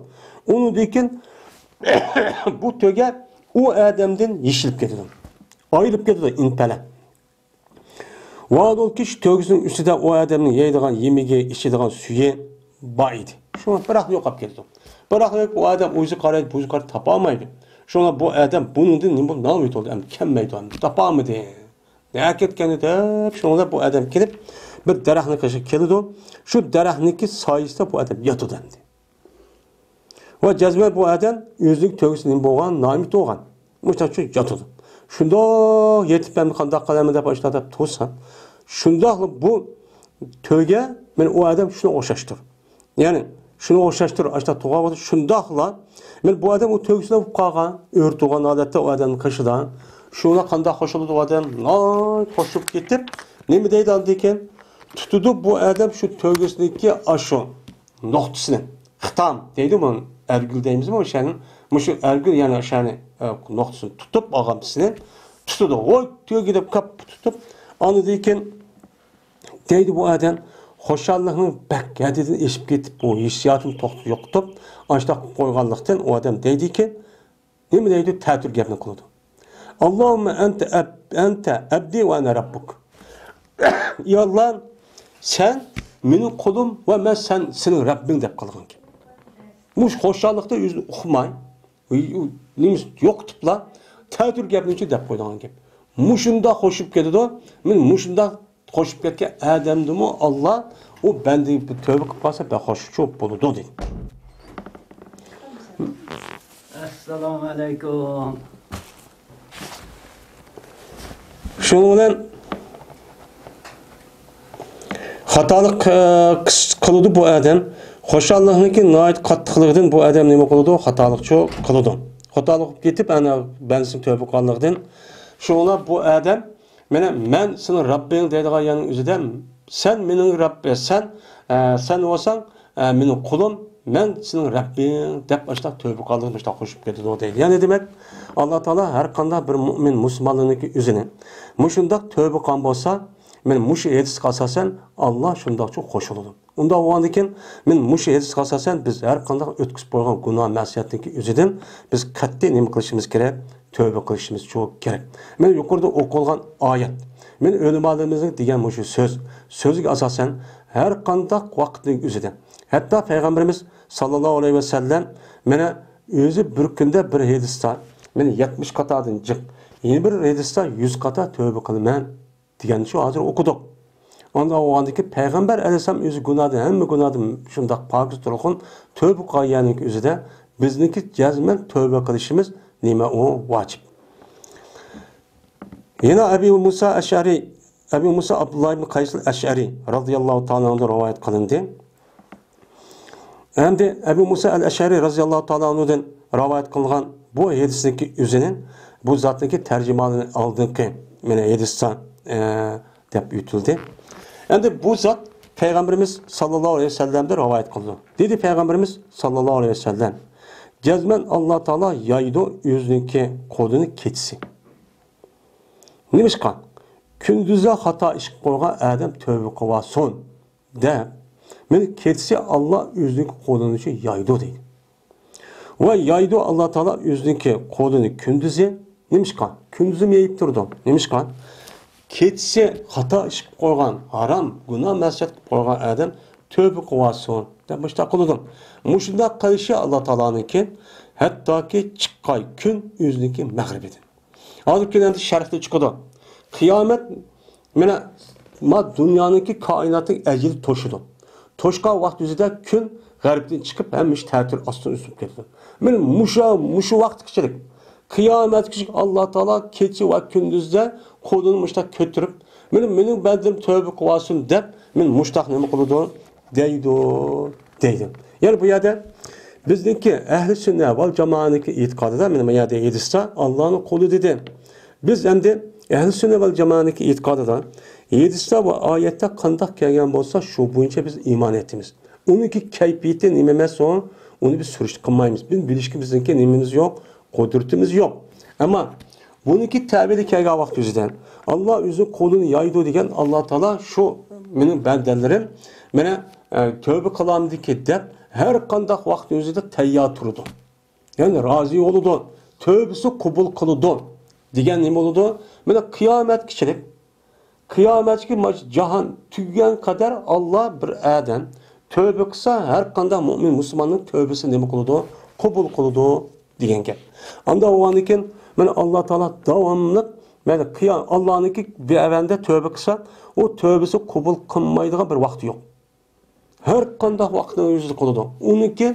ئۇنىڭدىن كېيىن بۇ تۆگە ئۇ ئادەمدىن يېشىلىپ كېتىدۇ. ئايرىلىپ كېتىدۇ ئىنپەلە. ۋاھالەنكى شۇ تۆگىسىنىڭ ئۈستىدە ئۇ ئادەمنىڭ يەيدىغان يېمىكى، ئىچىدىغان سۈيى بار ئىدى. شۇڭا بىراقلا يوقاپ كېتىدۇ. بىراقلا ئۇ ئادەم ئۇ يۈزىگە قارايدۇ، بۇ يۈزىگە قارايدۇ، تاپالمايدۇ. شۇڭا بۇ ئادەم بۇنىڭدىن نېمە بولدى، نامۇ يېتىۋالدى، ئەمدى كەلمەيدۇ، ئەمدى تاپالمىدى. نەگە كەتكەن ئىدى دەپ، شۇنىڭ بىلەن بۇ ئادەم كېلىپ، بىر دەرەخنىڭ قېشىغا كېلىدۇ. شۇ دەرەخنىڭكى سايىسىدا بۇ ئادەم ياتىدۇ ئەمدى. ۋە جەزمەن بۇ ئادەم ئۆزىنىڭ تۆگىسى نېمە بولغان، نامۇيت بولغان. مۇشۇنچە ياتىدۇ. شۇنداق يېتىپ ئەمدى قانداق قىلىمەن دەپ ئاشۇنداق دەپ تۇرسا، شۇنداقلا بۇ تۆگە، مانا ئۇ ئادەم شۇنىڭغا ئوخشاشتۇر. يەنى شۇنىڭغا ئوخشاشتۇر، ئاشۇنداق تۇرغان ۋاقىت شۇنداقلا، مانا بۇ ئادەم ئۇ تۆگىسىدە بولۇپ قالغان، ئۆرە تۇرغان ھالەتتە ئۇ ئادەمنىڭ قېشىدا. شۇنىڭغا قانداق خوش بولىدۇ ئۇ ئادەم؟ ناھايىتى خوش بولۇپ كېتىپ، نېمە دەيدۇ ئاندىن كېيىن؟ تۇتىدۇ بۇ ئادەم شۇ تۆگىسىدىكى ئاشۇ نۇقتىسىنى، خىتام دەيدۇ بۇنى، ئەرگۈل دەيمىزمۇ ئوشۇنى؟ مۇشۇ ئەرگۈل، يەنى ئوشۇنى، ئە، نۇقتىسىنى تۇتۇپ ئالغان بىسىنى تۇتىدۇ. ۋوي، تۆگە دەپ كاپپا تۇتۇپ، ئاندىن كېيىن دەيدۇ بۇ ئادەم، خۇشاللىقنىڭ بەك ھەددىدىن ئېشىپ كېتىپ، بۇ ھېسسىياتىنى توختىتىپ يوقىتىپ، ئاشۇنداق قىلىپ قويغانلىقتىن ئۇ ئادەم دەيدىكى، نېمە دەيدۇ؟ تەتۈر گەپنى قىلىدۇ. ئاللاھۇممە ئەنتە ئەب-، ئەنتە ئەبدى ۋە ئەنە رەببۇك. يا ئاللا، سەن مېنىڭ قۇلۇم ۋە مەن سەن، سېنىڭ رەببىڭ دەپ قىلغان گەپ. مۇشۇ خۇشاللىقتا ئۆزىنى ئۇقماي، نېمىسى يوقىتىپلا، تەتۈر گەپنى دەپ قويىدىغان گەپ. مۇشۇنداق خوشۇپ كېتىدۇ، مەن مۇشۇنداق قوشۇپ كەتكەن ئادەمدىمۇ ئاللا ئۇ بەندىگە بىر تۆبە قىلىپ قالسا بەك خوش چوپ بولىدۇ دېدى. ئەسسالامۇ ئەلەيكۇم. شۇنىڭ بىلەن خاتالىق، ئە، قىلىدۇ بۇ ئادەم. خۇشاللىقنىڭكى ناھايىتى قاتتىقلىقىدىن بۇ ئادەم نېمە قىلىدۇ؟ خاتالىقچۇ قىلىدۇ. خاتالىق قىلىپ كېتىپ، ئەنە بەندىسىنىڭ تۆبە قىلغانلىقىدىن. شۇڭا بۇ ئادەم مانا، مەن سېنىڭ رەببىڭ دەيدىغان يەرنىڭ ئۆزىدە، سەن مېنىڭ رەببى، سەن، ئە، سەن بولساڭ، ئە، مېنىڭ قۇلۇم، مەن سېنىڭ رەببىڭ دەپ ئاشۇنداق تۆبە قىلغانلىقىنى مۇشۇنداق قوشۇپ كېتىدۇ دەيدۇ. يەنى دېمەك، ئاللا تائالا ھەر قانداق بىر مۇئمىن مۇسۇلمانلارنىڭكى ئۆزىنى مۇشۇنداق تۆبە قىلغان بولسا، مەن مۇشۇ ھەدىسكە ئاساسەن ئاللا شۇنداقچۇ قوشۇلىدۇ. ئۇنداق بولغاندىن كېيىن، مەن مۇشۇ ھەدىسكە ئاساسەن بىز ھەر قانداق ئۆتكۈزۈپ قويغان گۇناھ مەسىيەتنىڭكى ئۆزىدىن بىز قەتئىي نېمە قىلىشىمىز كېرەك؟ تۆبە قىلىشىمىزچۇ كېرەك. مەن يۇقىرىدا ئوقۇلغان ئايەت، مەن ئۆلىمالىرىمىزنىڭ دېگەن مۇشۇ سۆز، سۆزىگە ئاساسەن ھەر قانداق ۋاقىتنىڭ ئۆزىدە، ھەتتا پەيغەمبىرىمىز ساللاللاھۇ ئەلەيھى ۋەسەللەم مانا ئۆزى بىر كۈندە بىر ھەدىستە، مانا يەتمىش قاتادىن جىق، يەنە بىر ھەدىستە يۈز قاتا تۆبە قىلىمەن دېگەننى شۇ ھازىر ئوقۇدۇق. ئانداق بولغاندىكىن پەيغەمبەر ئەلەيھىسسالام ئۆزى گۇناھدىن، ھەممە گۇناھدىن شۇنداق پاكىز تۇرغان، تۆبە قىلغان يەرنىڭكى ئۆزىدە بىزنىڭكى جەزمەن تۆبە قىلىشىمىز نېمە ئۇ؟ ۋاجىپ. يەنە ئەبۇ مۇسا ئەشئەرى، ئەبۇ مۇسا ئابدۇللا ئىبن قەيس ئەشئەرى رازىياللاھۇ تائالا ئەنھۇدىن رىۋايەت قىلىندى. ئەمدى ئەبۇ مۇسا ئەل ئەشئەرى رازىياللاھۇ تائالا ئەنھۇدىن رىۋايەت قىلغان بۇ ھەدىسنىڭكى ئۆزىنى، بۇ زاتنىڭكى تەرجىمىھالىنى ئالدىنقى مانا ھەدىستە، ئە، دەپ ئۆتۈلدى. ئەمدى بۇ زات پەيغەمبىرىمىز ساللاللاھۇ ئەلەيھى ۋەسەللەمدىن رىۋايەت قىلىدۇ. دېدى پەيغەمبىرىمىز ساللاللاھۇ ئەلەيھى ۋەسەللەم، جەزمەن ئاللا تائالا يايىدۇ ئۆزىنىڭكى قولىنى كېچىسى. نېمىشقا؟ كۈندۈزدە خاتا ئىش قىلىپ قويغان ئادەم تۆبە قىلىۋالسۇن دەپ، مانا كېچىسى ئاللا ئۆزىنىڭ قولىنى يايىدۇ دەيدۇ. ۋە يايىدۇ ئاللا تائالا ئۆزىنىڭكى قولىنى كۈندۈزى. نېمىشقا؟ كۈندۈزىمۇ يېيىپ تۇرىدۇ. نېمىشقا؟ كېچىسى خاتا ئىش قىلىپ قويغان، ھارام، گۇناھ، مەسىيەت قىلىپ قويغان ئادەم تۆبە قىلىۋالسۇن دەپ مۇشۇنداق قىلىدۇ. مۇشۇنداق قىلىشى ئاللا تائالانىڭكى، ھەتتاكى چىققان كۈن ئۆزىنىڭكى مەغرىبىدىن. ھازىر كۈن ئەمدى شەرقتىن چىقىدۇ. قىيامەت، مانا، ما دۇنيانىڭكى، كائىناتنىڭ ئەجىلى توشىدۇ. توشقان ۋاقىت يۈزىدە كۈن غەربتىن چىقىپ، ھەممە ئىش تەتۈر ئاستىغا ئۈزۈلۈپ كېتىدۇ. مانا مۇشۇ، مۇشۇ ۋاقىتقىچىلىك، قىيامەتكىچىلىك ئاللا تائالا كېچە ۋە كۈندۈزدە قولىنى مۇشۇنداق كۆتۈرۈپ، مانا مېنىڭ بەندىم تۆبە قىلىۋالسۇن دەپ، مانا مۇشۇنداق نېمە قىلىدۇ؟ دەيدۇ، دەيدۇ. يەنى بۇ يەردە بىزنىڭكى ئەھلى سۈننە ۋەل جامائەنىڭكى ئېتىقادىدا، مانا، مانا يەردە ھەدىستە ئاللانىڭ قولى دېدى. بىز ئەمدى ئەھلى سۈننە ۋەل جامائەنىڭكى ئېتىقادىدا ھەدىستە ۋە ئايەتتە قانداق كەلگەن بولسا، شۇ بويىچە بىز ئىمان ئېيتىمىز. ئۇنىڭكى كەيپىيىتى نېمە ئەمەس، ئۇنى بىز سۈرۈشتە قىلمايمىز. بىز بىلىشكە بىزنىڭكى نېمىمىز يوق، قۇدرىتىمىز يوق. ئەمما بۇنىڭكى تەۋىلى كەلگەن ۋاقىت يۈزىدىن، ئاللا ئۆزىنىڭ قولىنى يايىدۇ دېگەن ئاللا تائالا شۇ مېنىڭ بەندەلىرىم، مانا، ئە، تۆبە قىلامدىكى دەپ ھەر قانداق ۋاقىت يۈزىدە تەييار تۇرىدۇ. يەنى رازى بولىدۇ، تۆبىسى قوبۇل قىلىدۇ دېگەن نېمە بولىدۇ؟ مانا قىيامەتكىچىلىك، قىيامەتكى ماش-، جاھان تۈگىگەن قەدەر ئاللا بىر ئادەم تۆبە قىلسا، ھەر قانداق مۇئمىن مۇسۇلماننىڭ تۆبىسىنى نېمە قىلىدۇ؟ قوبۇل قىلىدۇ دېگەن گەپ. ئانداق بولغاندىكىن، مانا ئاللا تائالا داۋاملىق، مانا قىيا-، ئاللانىڭكى بىر بەندە تۆبە قىلسا، ئۇ تۆبىسى قوبۇل قىلمايدىغان بىر ۋاقتى يوق. ھەر قانداق ۋاقىتنىڭ ئۆزىدە قىلىدۇ. ئۇنىڭكى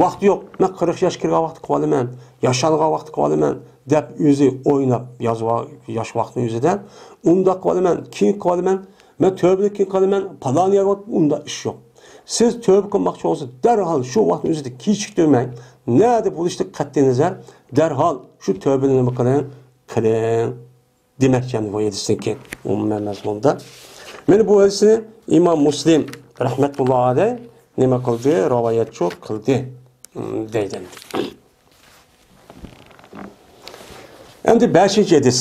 ۋاقتى يوق. مەن قىرىق ياش كىرگەن ۋاقىتتا قىلىۋالىمەن، ياشانغان ۋاقىتتا قىلىۋالىمەن دەپ ئۆزى ئويناپ، ياز ۋا-، ياش ۋاقتىنىڭ ئۆزىدە ئۇنداق قىلىۋالىمەن، كېيىن قىلىۋالىمەن، مەن تۆبىدىن كېيىن قىلىمەن، پالان يەر ۋاقىت، ئۇنداق ئىش يوق. سىز تۆبە قىلماقچى بولسىڭىز، دەرھال شۇ ۋاقىتنىڭ ئۆزىدە كېچىكتۈرمەي، نەدە بولۇشىدىن قەتئىينەزەر، دەرھال شۇ تۆبىنى نېمە قىلىڭ؟ قىلىڭ. دېمەكچى ئەمدى بۇ ھەدىستىكى ئومۇمەن مەزمۇندا. مانا بۇ ھەدىسنى ئىمام مۇسلىم رەھمەتۇللا ئەلەيھ نېمە قىلدى؟ رىۋايەتچۇ قىلدى، دەيدۇ. ئەمدى بەشىنچى ھەدىس.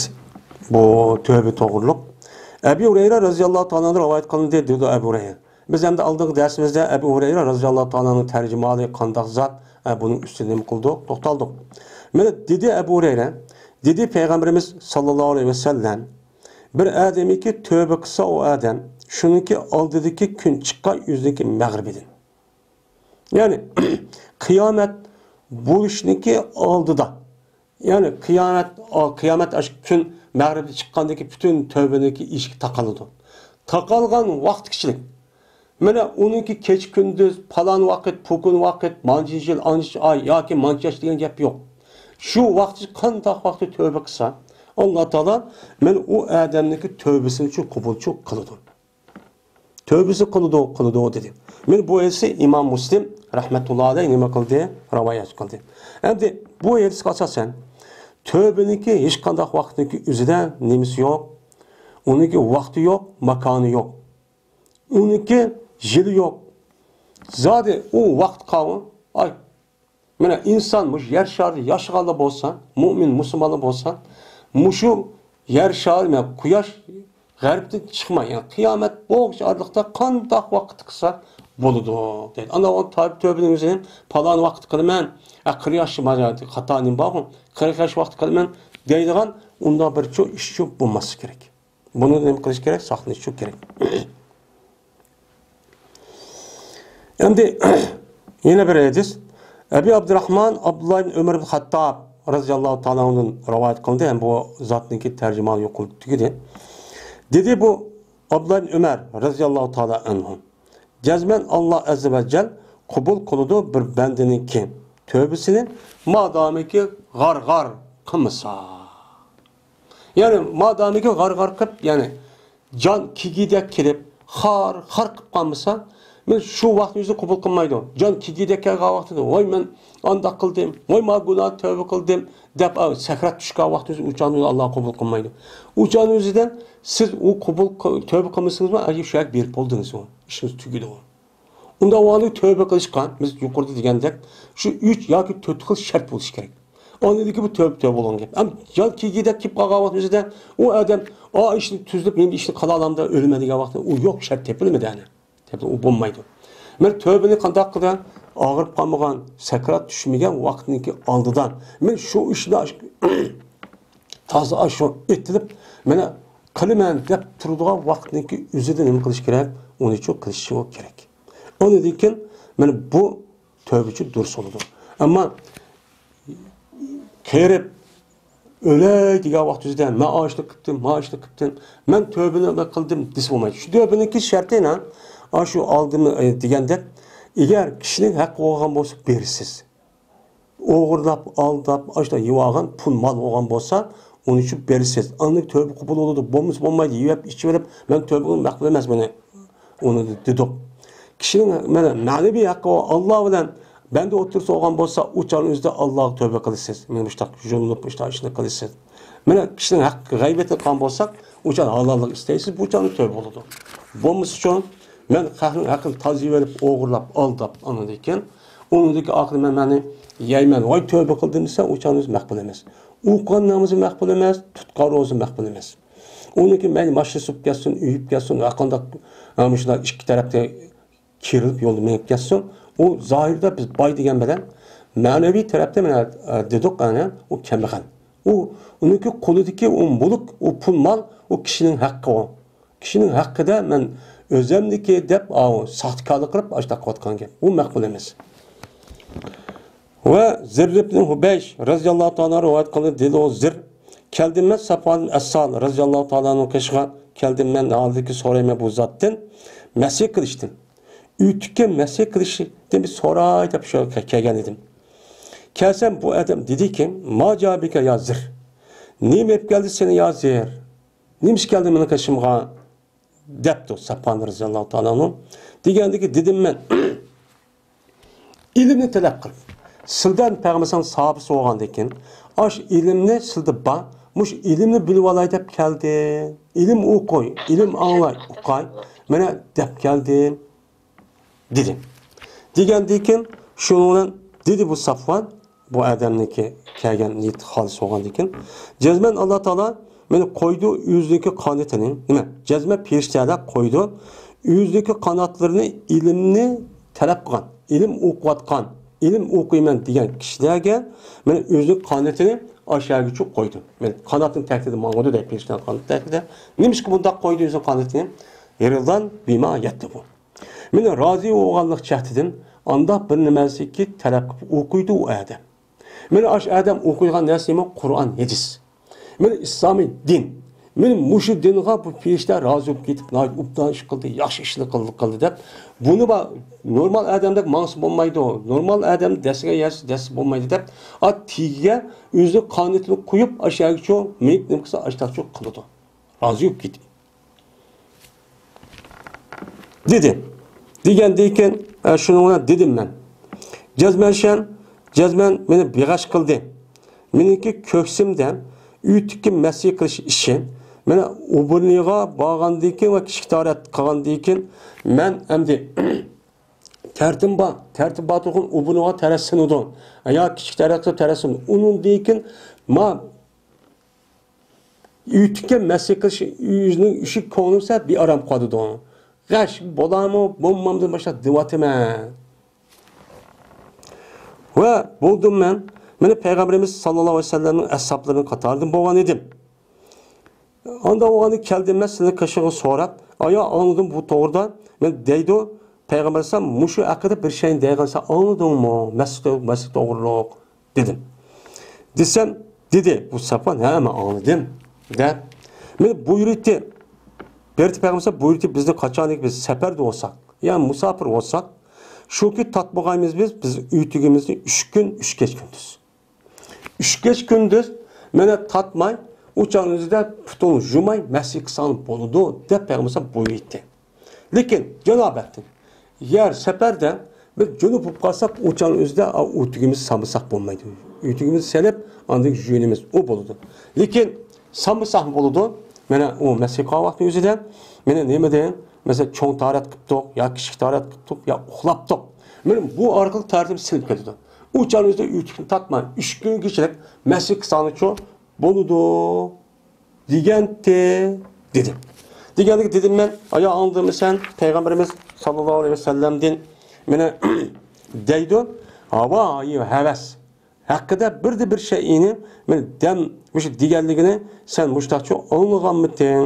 بۇ تۆبە توغرۇلۇق. ئەبۇ ھۇرەيرە رازىياللاھۇ تائالا ئەنھۇ رىۋايەت قىلىندى، دېدى ئەبۇ ھۇرەيرە. بىز ئەمدى ئالدىنقى دەرسىمىزدە ئەبۇ ھۇرەيرە رازىياللاھۇ تائالا ئەنھۇ تەرجىمىھالى قانداق زات، ئە، بۇنىڭ ئۈستىدە نېمە قىلدۇق؟ توختالدۇق. مانا دېدى ئەبۇ ھۇرەيرە، دېدى پەيغەمبىرىمىز ساللاللاھۇ ئەلەيھى ۋەسەللەم، بىر ئادەمكى تۆبە قىلسا ئۇ ئادەم، شۇنىڭكى ئالدىدىكى كۈن چىققان ئۆزىنىڭكى مەغرىبىدىن. يەنى قىيامەت بولۇشنىڭكى ئالدىدا، يەنى قىيامەت، قىيامەت ئاشۇ كۈن مەغرىبتە چىققاندىكى پۈتۈن تۆبىنىڭكى ئىشىكى تاقىلىدۇ. تاقالغان ۋاقىتقىچىلىك. مانا ئۇنىڭكى كېچە كۈندۈز، پالان ۋاقىت، پۇلان ۋاقىت، مانچىنچى يىل، ئانچىنچى ئاي ياكى مانچە ياش دېگەن گەپ يوق. شۇ ۋاقىت قانداق ۋاقىتتا تۆبە قىلسا، ئاللا تائالا مانا ئۇ ئادەمنىڭكى تۆبىسىنى شۇ قوبۇلچۇ قىلىدۇ. تۆبىسى قىلىدۇ، قىلىدۇ دېدى. مانا بۇ ھەدىسنى ئىمام مۇسلىم رەھمەتۇللا ئەلەيھ نېمە قىلدى؟ رىۋايەت قىلدى. ئەمدى بۇ ھەدىسكە ئاساسەن، تۆبىنىڭكى ھېچقانداق ۋاقىتنىڭكى ئۆزىدە نېمىسى يوق؟ ئۇنىڭكى ۋاقتى يوق، ماكانى يوق. ئۇنىڭكى يىلى يوق. زادى ئۇ ۋاقىتقا ئاي، مانا ئىنسان مۇشۇ يەر شارىدا ياشىغانلا بولسا، مۇئمىن مۇسۇلمانلا بولسا، مۇشۇ يەر شارى، مانا قۇياش غەربتىن چىقماي، يەنى قىيامەت بولغۇچە ئارىلىقتا قانداق ۋاقىت قىلسا بولىدۇ دەيدۇ. ئاندىن ئۇ تەۋ-، تەۋبىنىڭ ئۆزىنى پالان ۋاقىت قىلىمەن، ئە، قىرىق ياش، مانا خاتا نېمە بارغۇ، قىرىق ياش ۋاقىت قىلىمەن دەيدىغان ئۇنداق بىر چو-، ئىش چو بولماسلىقى كېرەك. بۇنى نېمە قىلىش كېرەك؟ ساقلىنىش كېرەك. ئەمدى يەنە بىر ھەدىس. ئەبى ئابدۇراخمان ئابدۇللا ئىبن ئۆمەر ئىبن خاتتاب رەزىياللاھۇ تائالا ئەنھۇدىن رىۋايەت قىلدى. ھەم بۇ زاتنىڭكى تەرجىمىھالى يۇقىرىدا تۈگىدى. دېدى بۇ ئابدۇللا ئىبن ئۆمەر رەزىياللاھۇ تائالا ئەنھۇ، جەزمەن ئاللا ئەززە ۋە جەل قوبۇل قىلىدۇ بىر بەندىنىڭكى تۆبىسىنى، مادامىكى غار-غار قىلمىسا. يەنى مادامىكى غار-غار قىلىپ، يەنى جان كېگۈدەك كېلىپ، خار-خار قىلىپ قالمىسا، مەن شۇ ۋاقىتنىڭ ئۆزىدە قوبۇل قىلمايدۇ. جان كېگۈدەك كەلگەن ۋاقتىدا، ۋاي، مەن ئانداق قىلدىم، ۋاي، ما گۇناھ تەۋبە قىلدىم دەپ، ئا، سەكرات چۈشكەن ۋاقتىدا ئۇ چاغنى ئاللا قوبۇل قىلمايدۇ. ئۇ چاغنىڭ ئۆزىدە سىز ئۇ قوبۇل قىل-، تەۋبە قىلمىسىڭىزمۇ، ئەگەر شۇ يەرگە بېرىپ بولدىڭىزمۇ، ئىشىڭىز تۈگىدىغۇ. ئۇنداق ۋاقىتتا تەۋبە قىلىشقا، بىز يۇقىرىدا دېگەندەك، شۇ ئۈچ ياكى تۆت خىل شەرت بولۇشى كېرەك. ئاندىن كېيىن بۇ تەۋبە، تەۋبە بولغان گەپ. ئەم، جان كېگۈدەك كېلىپ قالغان ۋاقتىمىزدا، ئۇ ئادەم، ئا، ئىشنى تۈزۈپ، مەن ئىشنى قىلالامدا، ئۆلىمەن دېگەن ۋاقىتتا، ئۇ يوق، شەرت تېپىلمىدى، ئەنە. تېپىلمىدى، ئۇ بولمايدۇ. مەن تەۋبىنى قانداق قىلدى؟ ئاغرىپ قالمىغان، سەكرات چۈشمىگەن ۋاقىتنىڭكى ئالدىدا، مەن شۇ ئىشنى تازا ئاشۇ ئېيتىلىپ، مانا قىلىمەن دەپ تۇرىدىغان ۋاقىتنىڭكى ئۆزىدە نېمە قىلىش كېرەك؟ ئۇنى چۇ قىلىشى كېرەك. ئۇنىڭدىن كېيىن مانا بۇ تەۋبىچۇ دۇرۇس بولىدۇ. ئەمما قېرىپ ئۆلەي دېگەن ۋاقتىمىزدا، مەن ئاشۇنى قىپتىم، مانا ئاشۇنى قىپتىم، مەن تەۋبىنى قىلدىم دېسە بولمايدۇ. شۇ تەۋبىنىڭكى شەرتى نە؟ ئاشۇ ئالدىمى، ئە، دېگەندەك، ئەگەر كىشىنىڭ ھەققى بولغان بولسا، بېرىسىز. ئوغرىلاپ، ئالداپ، ئاشۇنداق يېۋالغان پۇل مال بولغان بولسا، ئۇنى چۈ بېرىسىز. ئاندىن تەۋبە قوبۇل بولىدۇ، بولمىسا بولمايدۇ، يەپ ئىچىۋېلىپ، مەن تەۋبە قىلدىم، مەقبۇل ئەمەس بۇنى. ئۇنى دېدۇق. كىشىنىڭ مانا مەنىۋى ھەققى، ئاللا بىلەن بەندە ئوتتۇرىسىدا بولغان بولسا، ئۇ چاغنىڭ ئۆزىدە ئاللاغا تەۋبە قىلىسىز. مانا مۇشۇنداق يۇمۇلۇپ، مۇشۇنداق ئىشنى قىلىسىز. مانا كىشىنىڭ ھەققى غەيۋەتنى قىلغان بولساق، ئۇ چاغ ھالاللىق ئىستەيسىز، بۇ چاغدا تەۋبە بولىدۇ. بولمىسىچۇ، مەن خەقنىڭ ھەققىنى تازا يېۋېلىپ، ئوغرىلاپ، ئالداپ، ئاندىن كېيىن ئۇنىڭدىكى ئاخىرى مەن مانا يەيمەن، ۋاي تەۋبە قىلدىم دېسە، ئۇ چاغدا ئۆزى مەقبۇل ئەمەس. ئوقۇغان نامىزى مەقبۇل ئەمەس، تۇتقان روزا مەقبۇل ئەمەس. ئۇنىڭكى مەيلى ماشىنا سۈرۈپ كەتسۇن، ئۆيۈپ كەتسۇن، ھەرقانداق، ئە، مۇشۇنداق ئىككى تەرەپتە كىرىلىپ يولدا مېڭىپ كەتسۇن. ئۇ زاھىردا بىز باي دېگەن بىلەن مەنىۋى تەرەپتە مانا، ئە، دېدۇق، ئەنە، ئۇ كەمبەغەل. ئۇ، ئۇنىڭكى قولىدىكى ئۇ مۈلۈك، ئۇ پۇل مال، ئۇ كىشىنىڭ ھەققى ئۇ. كىشىنىڭ ھەققىدە مەن ئۆزەمنىكى دەپ، ئاۋۇ ساختىكارلىق قىلىپ، ئاشۇنداق قىلىۋاتقان گەپ. ئۇ مەقبۇل ئەمەس. ۋە زىر ئىبن ھۇبەيش رەزىياللاھۇ تائالا رىۋايەت قىلدى، دېدى ئۇ زىر. كەلدىم مەن سەفۋان ئەسسال رەزىياللاھۇ تائالا ئەنھۇ قېشىغا كەلدىم مەن، ھالىدىكى سورايمەن بۇ زاتتىن، مەسىھ قىلىشتىن. ئۆتۈككە مەسىھ قىلىشتىن بىر سوراي دەپ شۇ كەلگەن ئىدىم. كەلسەم بۇ ئادەم دېدىكى، ما جاء بك يا زر؟ نېمە ئېلىپ كەلدى سېنى يا زىر؟ نېمە ئىش كەلدى مېنىڭ قېشىمغا؟ دەپتۇ سەفۋان رەزىياللاھۇ تائالا ئەنھۇ. دېگەندىكى دېدىم مەن، ئىلىمنى تەلەپ قىلىپ، سىلدەن پەيغەمبەر ساھابىسى بولغاندىكىن، ئاش ئىلىمنى سىلدە بار، مۇشۇ ئىلىمنى بىلىۋالاي دەپ كەلدى. ئىلىم ئوقۇي، ئىلىم ئاڭلاي، ئۇقاي، مانا دەپ كەلدىم. دېدى. دېگەندىن كېيىن شۇنىڭ بىلەن دېدى بۇ سافۋان، بۇ ئادەمنىڭكى كەلگەن نىيىتى خالىس بولغاندىن كېيىن، جەزمەن ئاللا تائالا مېنى قويدى ئۆزىنىڭكى قانىتىنى، نېمە، جەزمەن پېرىشتەلەر قويدى ئۆزىنىڭكى قاناتلىرىنى ئىلىمنى تەلەپ قىلغان، ئىلىم ئوقۇۋاتقان، ئىلىم ئوقۇيمەن دېگەن كىشىلەرگە مېنى ئۆزىنىڭ قانىتىنى ئاشۇ يەرگىچە قويدى. مېنى قاناتنىڭ تەكتىدە ماڭغۇدى دەپ پېرىشتەلەر قانات تەكتىدە. نېمىشقا بۇنداق قويدى ئۆزىنىڭ قانىتىنى؟ رىزان بىما يەتلۇبۇ. مېنى رازى بولغانلىق جەھىتىدىن ئانداق بىر نېمەسىكى تەلەپ قىلىپ ئوقۇيدۇ ئۇ ئادەم. مانا ئاشۇ ئادەم ئوقۇيدىغان نەرسە نېمە؟ قۇرئان، ھەدىس. مانا ئىسلامىي دىن. مانا مۇشۇ دىنغا بۇ پېرىشتە رازى بولۇپ كېتىپ، ناھايىتى ئوبدان ئىش قىلدى، ياخشى ئىشنى قىلدى، قىلدى دەپ. بۇنى با-، نورمال ئادەمدەك ماڭسا بولمايدۇ. نورمال ئادەم دەسسىگەن يەرسى دەسسە بولمايدۇ دەپ، ئات تېگىگە ئۆزىنىڭ قانىتىنى قويۇپ، ئاشۇ يەرگىچۇ مېڭىپ نېمە قىلسا، ئاشۇنداقچۇ قىلىدۇ. رازى بولۇپ كېتىپ. دېدى. دېگەندىن كېيىن، ئە، شۇنىڭ بىلەن دېدىم مەن. جەزمەن شەن، جەزمەن مېنى بىغەش قىلدى. مېنىڭكى كۆكسۈمدە ئۆتۈككە مەسىي قىلىش ئىشى. مانا ئۇبۇرنىغا بارغاندىن كېيىن ۋە كىچىك تارەت قىلغاندىن كېيىن مەن ئەمدى، تەرتىپىم بار، تەرتىپ بار تۇرغۇن ئۇ بۇنىڭغا تەرەتسىنىدۇ. يا كىچىك تەرەت قىلىپ تەرەتسىنىدۇ. ئۇنىڭدىن كېيىن ما ئۆتۈككە مەسىح قىلىش ئۆزىنىڭ ئىشى كۆڭلۈمسە بىئارام قالىدۇ. غەش بولامۇ، بولمامدىن باشلاپ دېۋاتىمەن. ۋە بولدۇم مەن. مەن پەيغەمبىرىمىز ساللاللاھۇ ئەلەيھى ۋەسەللەمنىڭ ئەسھابلىرىنىڭ قاتارىدىن بولغان ئىدىم. ئاندا بولغاندا كەلدىم مەن سىزنىڭ قېشىڭىزغا سوراپ، ئايا ئاڭلىدىم بۇ توغرىدا. مەن دەيدۇ، پەيغەمبەر ئەلەيھىسسالام مۇشۇ ھەققىدە بىر شەينى دەيدىغان سەن ئاڭلىدىڭمۇ؟ مەسىلە، مەسىلە توغرۇلۇق دېدىم. دېسەم، دېدى، بۇ سەپۋان، ھە، مەن ئاڭلىدىم، دەپ. مېنى بۇيرۇتتى. بېرىتى پەيغەمبەر بۇيرۇتتى، بىزنى قاچانكى بىز سەپەردە بولساق، يا مۇساپىر بولساق، شۇ كۈن تاتمىغايمىز بىز، بىز ئۆتۈكىمىزنى ئۈچ كۈن، ئۈچ كەچ كۈندۈز. ئۈچ كەچ كۈندۈز مانا تاتماي، ئۇ چاغنىڭ ئۆزىدە پۇتۇڭنى يۇماي، مەسىھ قىلساڭ بولىدۇ، دەپ پەيغەمبەر بۇيرۇتتى. لېكىن، جانابەتتىن، يەر سەپەردە بىر جۇنۇپ بولۇپ قالساق، ئۇ چاغنىڭ ئۆزىدە ئا، ئۆتۈكىمىز سالمىساق بولمايدۇ. ئۆتۈكىمىزنى سېلىپ، ئاندىن يۇيۇنىمىز، ئۇ بولىدۇ. لېكىن سالمىساقمۇ بولىدۇ. مانا ئۇ مەسىھ قىلغان ۋاقىتنىڭ ئۆزىدە، مانا نېمىدىن، مەسىلەن، چوڭ تاھارەت قىپتۇق، يا كىچىك تاھارەت قىپتۇق، يا ئۇخلاپتۇق. مانا بۇ ئارقىلىق تەرتىپ سېلىپ كېتىدۇ. ئۇ چاغنىڭ ئۆزىدە ئۆتۈكنى تارتماي، ئۈچ كۈنگىچىلىك مەسىھ قىلساڭچۇ بولىدۇ. دېگەنتى، دېدى. دېگەندىكى دېدىم مەن، ئايا ئاڭلىدىڭمۇ سەن پەيغەمبىرىمىز ساللاللاھۇ ئەلەيھى ۋەسەللەمدىن مانا دەيدۇ، ھاۋا، ھەۋەس ھەققىدە بىردە بىر شەيئىنى مانا دەم مۇشۇ دېگەنلىكىنى سەن مۇشتاقچۇ ئاڭلىغانمىتىڭ؟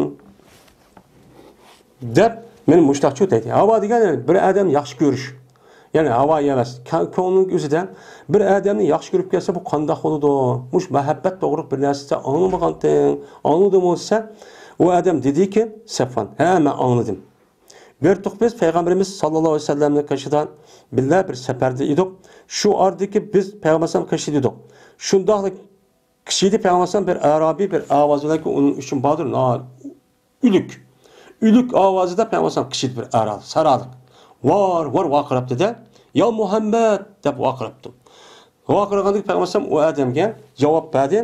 دەپ، مانا مۇشتاقچۇ دەيدۇ. ھاۋا دېگەن بىر ئادەمنى ياخشى كۆرۈش. يەنى ھاۋا ئەمەس، كە-، كۆڭلۈڭ ئۆزىدە بىر ئادەمنى ياخشى كۆرۈپ كەلسە، بۇ قانداق بولىدۇ؟ مۇشۇ مۇھەببەت توغرۇلۇق بىر نەرسە ئاڭلىمىغانتىڭ، ئاڭلىدىڭمۇ دېسە، ئۇ ئادەم دېدىكى، سەفۋان، ھە، مەن ئاڭلىدىم. بىر تۇق بىز پەيغەمبىرىمىز ساللاللاھۇ ئەلەيھى ۋەسەللەمنىڭ قېشىدا بىللە بىر سەپەردە ئىدۇق. شۇ ئارىدىكى بىز پەيغەمبەر ئەلەيھىسسالام قېشىدا ئىدۇق. شۇنداقلا كىشىدە پەيغەمبەر ئەلەيھىسسالام بىر ئەرابىي بىر ئاۋاز بىلەن ئۇنىڭ ئۈچۈن باردۇر، نا-، ئۆلۈك. ئۆلۈك ئاۋازىدا پەيغەمبەر ئەلەيھىسسالام قىچىدى بىر ئەرا-، سارالىق. ۋار، ۋار ۋارقىراپتىدە، يا مۇھەممەد دەپ ۋارقىراپتۇ. ۋارقىرىغاندىكى پەيغەمبەر ئەلەيھىسسالام ئۇ ئادەمگە جاۋاب بەردى.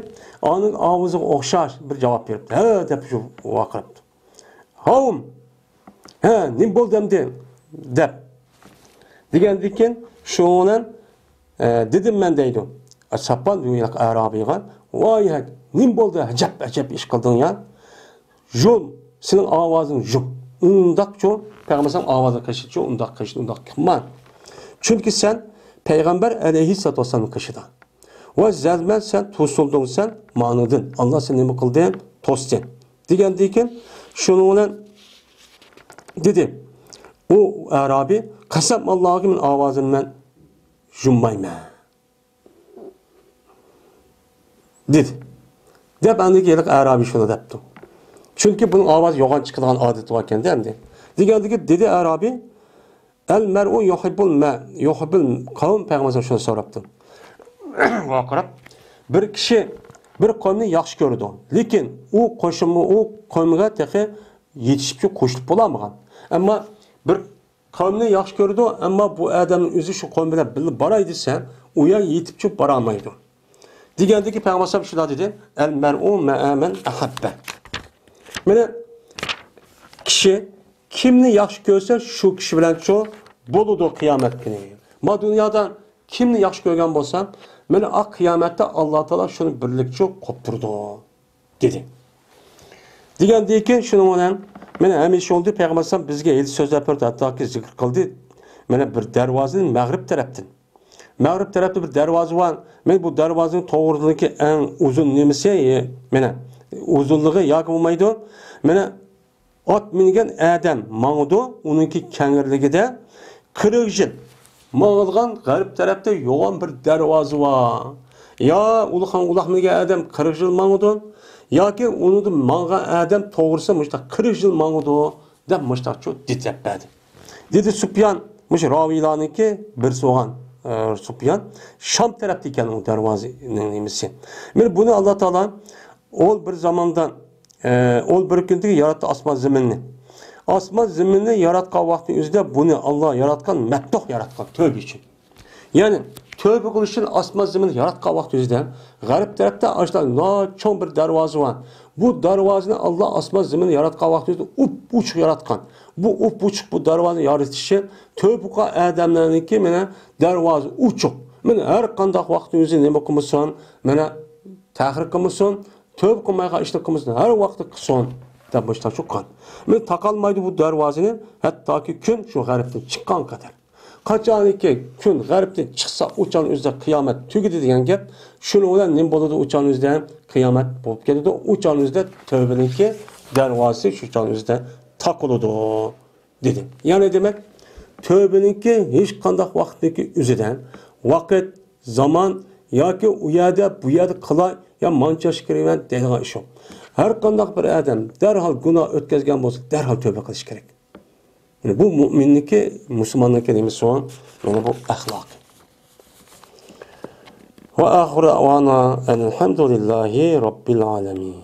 ئانىڭ ئاۋازىغا ئوخشاش بىر جاۋاب بېرىپتۇ. ھە دەپ شۇ ۋارقىراپتۇ. ھاۋۇم! ھە، نېمە بولدى ئەمدى؟ دەپ. دېگەندىن كېيىن شۇنىڭ بىلەن، ئە، دېدىم مەن دەيدۇ. ساپان ئەرابىيغا، ۋاي ھەك، نېمە بولدى؟ ئەجەب، ئەجەب ئىش قىلدىڭ يا. يول، سېنىڭ ئاۋازىڭ يوق. ئۇنداقچۇ، پەيغەمبەر ئەلەيھىسسالام ئاۋازىغا قېشىچۇ، ئۇنداق قېشىچۇ، ئۇنداق قىلما. چۈنكى سەن پەيغەمبەر ئەلەيھىسسالاتۇ ۋەسسالامنىڭ قېشىدا. ۋە زەلمەن سەن توسۇلدۇڭ سەن مانىڭدىن. ئاللا سېنى نېمە قىلدى؟ توستى. دېگەندىن كېيىن شۇنىڭ بىلەن دېدى. ئۇ ئەرابىي، قەسەم ئاللاغا مەن ئاۋازىمنى مەن يۇممايمەن. دېدى. دەپ ئاندىن كېيىن ھېلىقى ئەرابىي شۇنى دەپتۇ. چۈنكى بۇنىڭ ئاۋازى يوغان چىقىدىغان ئادىتى بار ئىكەن-دە ئەمدى. دېگەندىكى دېدى ئەرابىي، ئەل مەرئۇ يۇھىببۇل مە-، يۇھىببۇل قەۋم پەيغەمبەر شۇنى سوراپتۇ. ۋارقىراپ، بىر كىشى بىر قەۋمنى ياخشى كۆرىدۇ. لېكىن ئۇ قوشۇمى، ئۇ قەۋمىگە تېخى يېتىشىپچۇ قوشۇلۇپ بولالمىغان. ئەمما بىر قەۋمنى ياخشى كۆرىدۇ، ئەمما بۇ ئادەمنىڭ ئۆزى شۇ قەۋم بىلەن بىللە باراي دېسە، ئۇ يەر يېتىپچۇ بارالمايدۇ. دېگەندىكى پەيغەمبەر ئەلەيھىسسالام شۇنداق دېدى، ئەل مەرئۇ مەئە مەن ئەھەببە. مانا كىشى كىمنى ياخشى كۆرسە، شۇ كىشى بىلەنچۇ بولىدۇ قىيامەت كۈنى. ما دۇنيادا كىمنى ياخشى كۆرگەن بولسا، مانا ئا قىيامەتتە ئاللا تائالا شۇنى بىرلىكچۇ قوپتۇرىدۇ، دېدى. دېگەندىن كېيىن شۇنىڭ بىلەن مانا ھەمىشە بولدى، پەيغەمبەر ئەلەيھىسسالام بىزگە ھېلى سۆزلەپ بەردى، ھەتتاكى زىكىر قىلدى. مانا بىر دەرۋازىنى مەغرىب تەرەپتىن. مەغرىب تەرەپتە بىر دەرۋازا بار. مانا بۇ دەرۋازىنىڭ توغرىلىقى ئەڭ ئۇزۇن نېمىسى؟ مانا ئۇزۇنلۇقى ياكى بولمايدۇ. مانا ئات مىنگەن ئادەم ماڭىدۇ، ئۇنىڭكى كەڭرىلىكىدە قىرىق يىل ماڭىدىغان غەرب تەرەپتە يوغان بىر دەرۋازا بار. يا ئۇلۇغ خان ئۇلاغ مىنگەن ئادەم قىرىق يىل ماڭىدۇ، ياكى ئۇنىڭدا ماڭغان ئادەم توغرىسى مۇشۇنداق قىرىق يىل ماڭىدۇ، دەپ مۇشۇنداقچۇ دېتەپ بەردى. دېدى سۇپيان، مۇشۇ راۋىيلارنىڭكى بىرسى بولغان، ئە، سۇپيان، شام تەرەپتە ئىكەن ئۇ دەرۋازىنىڭ نېمىسى. مانا بۇنى ئاللا تائالا ئول بىر زاماندا ئە، ئول بىر كۈندىكى ياراتتى ئاسمان زېمىننى. ئاسمان زېمىننى ياراتقان ۋاقتىنىڭ ئۆزىدە بۇنى ئاللا ياراتقان، مەتتۇق ياراتقان، تۆۋە ئۈچۈن. يەنى، تۆبە قىلىش ئۈچۈن ئاسمان زېمىننى ياراتقان ۋاقتىمىزدا، غەرب تەرەپتە ئاشۇنداق ناچوڭ بىر دەرۋازا بار. بۇ دەرۋازىنى ئاللا ئاسمان زېمىننى ياراتقان ۋاقتىمىزدا ئۇپئوچۇق ياراتقان. بۇ ئۇپئوچۇق بۇ دەرۋازىنى يارىتىشى تۆبە قىلغان ئادەملەرنىڭكى مانا دەرۋازا ئوچۇق. مانا ھەر قانداق ۋاقتىمىزدا نېمە قىلمىسۇن، مانا تەخىر قىلمىسۇن، تۆبە قىلمايدىغان ئىشنى قىلمىسۇن، ھەر ۋاقىتتا قىلسۇن، دەپ مۇشۇنداق چىققان. مانا تاقالمايدۇ بۇ دەرۋازىنى، ھەتتاكى كۈن شۇ غەربتىن چىققان قەدەر. قاچانكى كۈن غەربتىن چىقسا، ئۇ چاغنىڭ ئۆزىدە قىيامەت تۈگىدى دېگەن گەپ. شۇنىڭ بىلەن نېمە بولىدۇ؟ ئۇ چاغنىڭ ئۆزىدە قىيامەت بولۇپ كېتىدۇ. ئۇ چاغنىڭ ئۆزىدە تۆبىنىڭكى دەرۋازىسى شۇ چاغنىڭ ئۆزىدە تاقىلىدۇ، دېدى. يەنى دېمەك، تۆبىنىڭكى ھېچقانداق ۋاقىتنىڭكى ئۆزىدە ۋاقىت، زامان ياكى ئۇ يەردە، بۇ يەردە قىلاي يا مانچاش كىرىمەن دەيدىغان ئىش يوق. ھەر قانداق بىر ئادەم دەرھال گۇناھ ئۆتكەزگەن بولسا، دەرھال تۆبە قىلىش كېرەك. يەنى بۇ مۇئمىننىڭكى، مۇسۇلماننىڭكى نېمىسى بۇ؟ يەنى بۇ ئەخلاقى. وآخر دعوانا أن الحمد لله رب العالمين.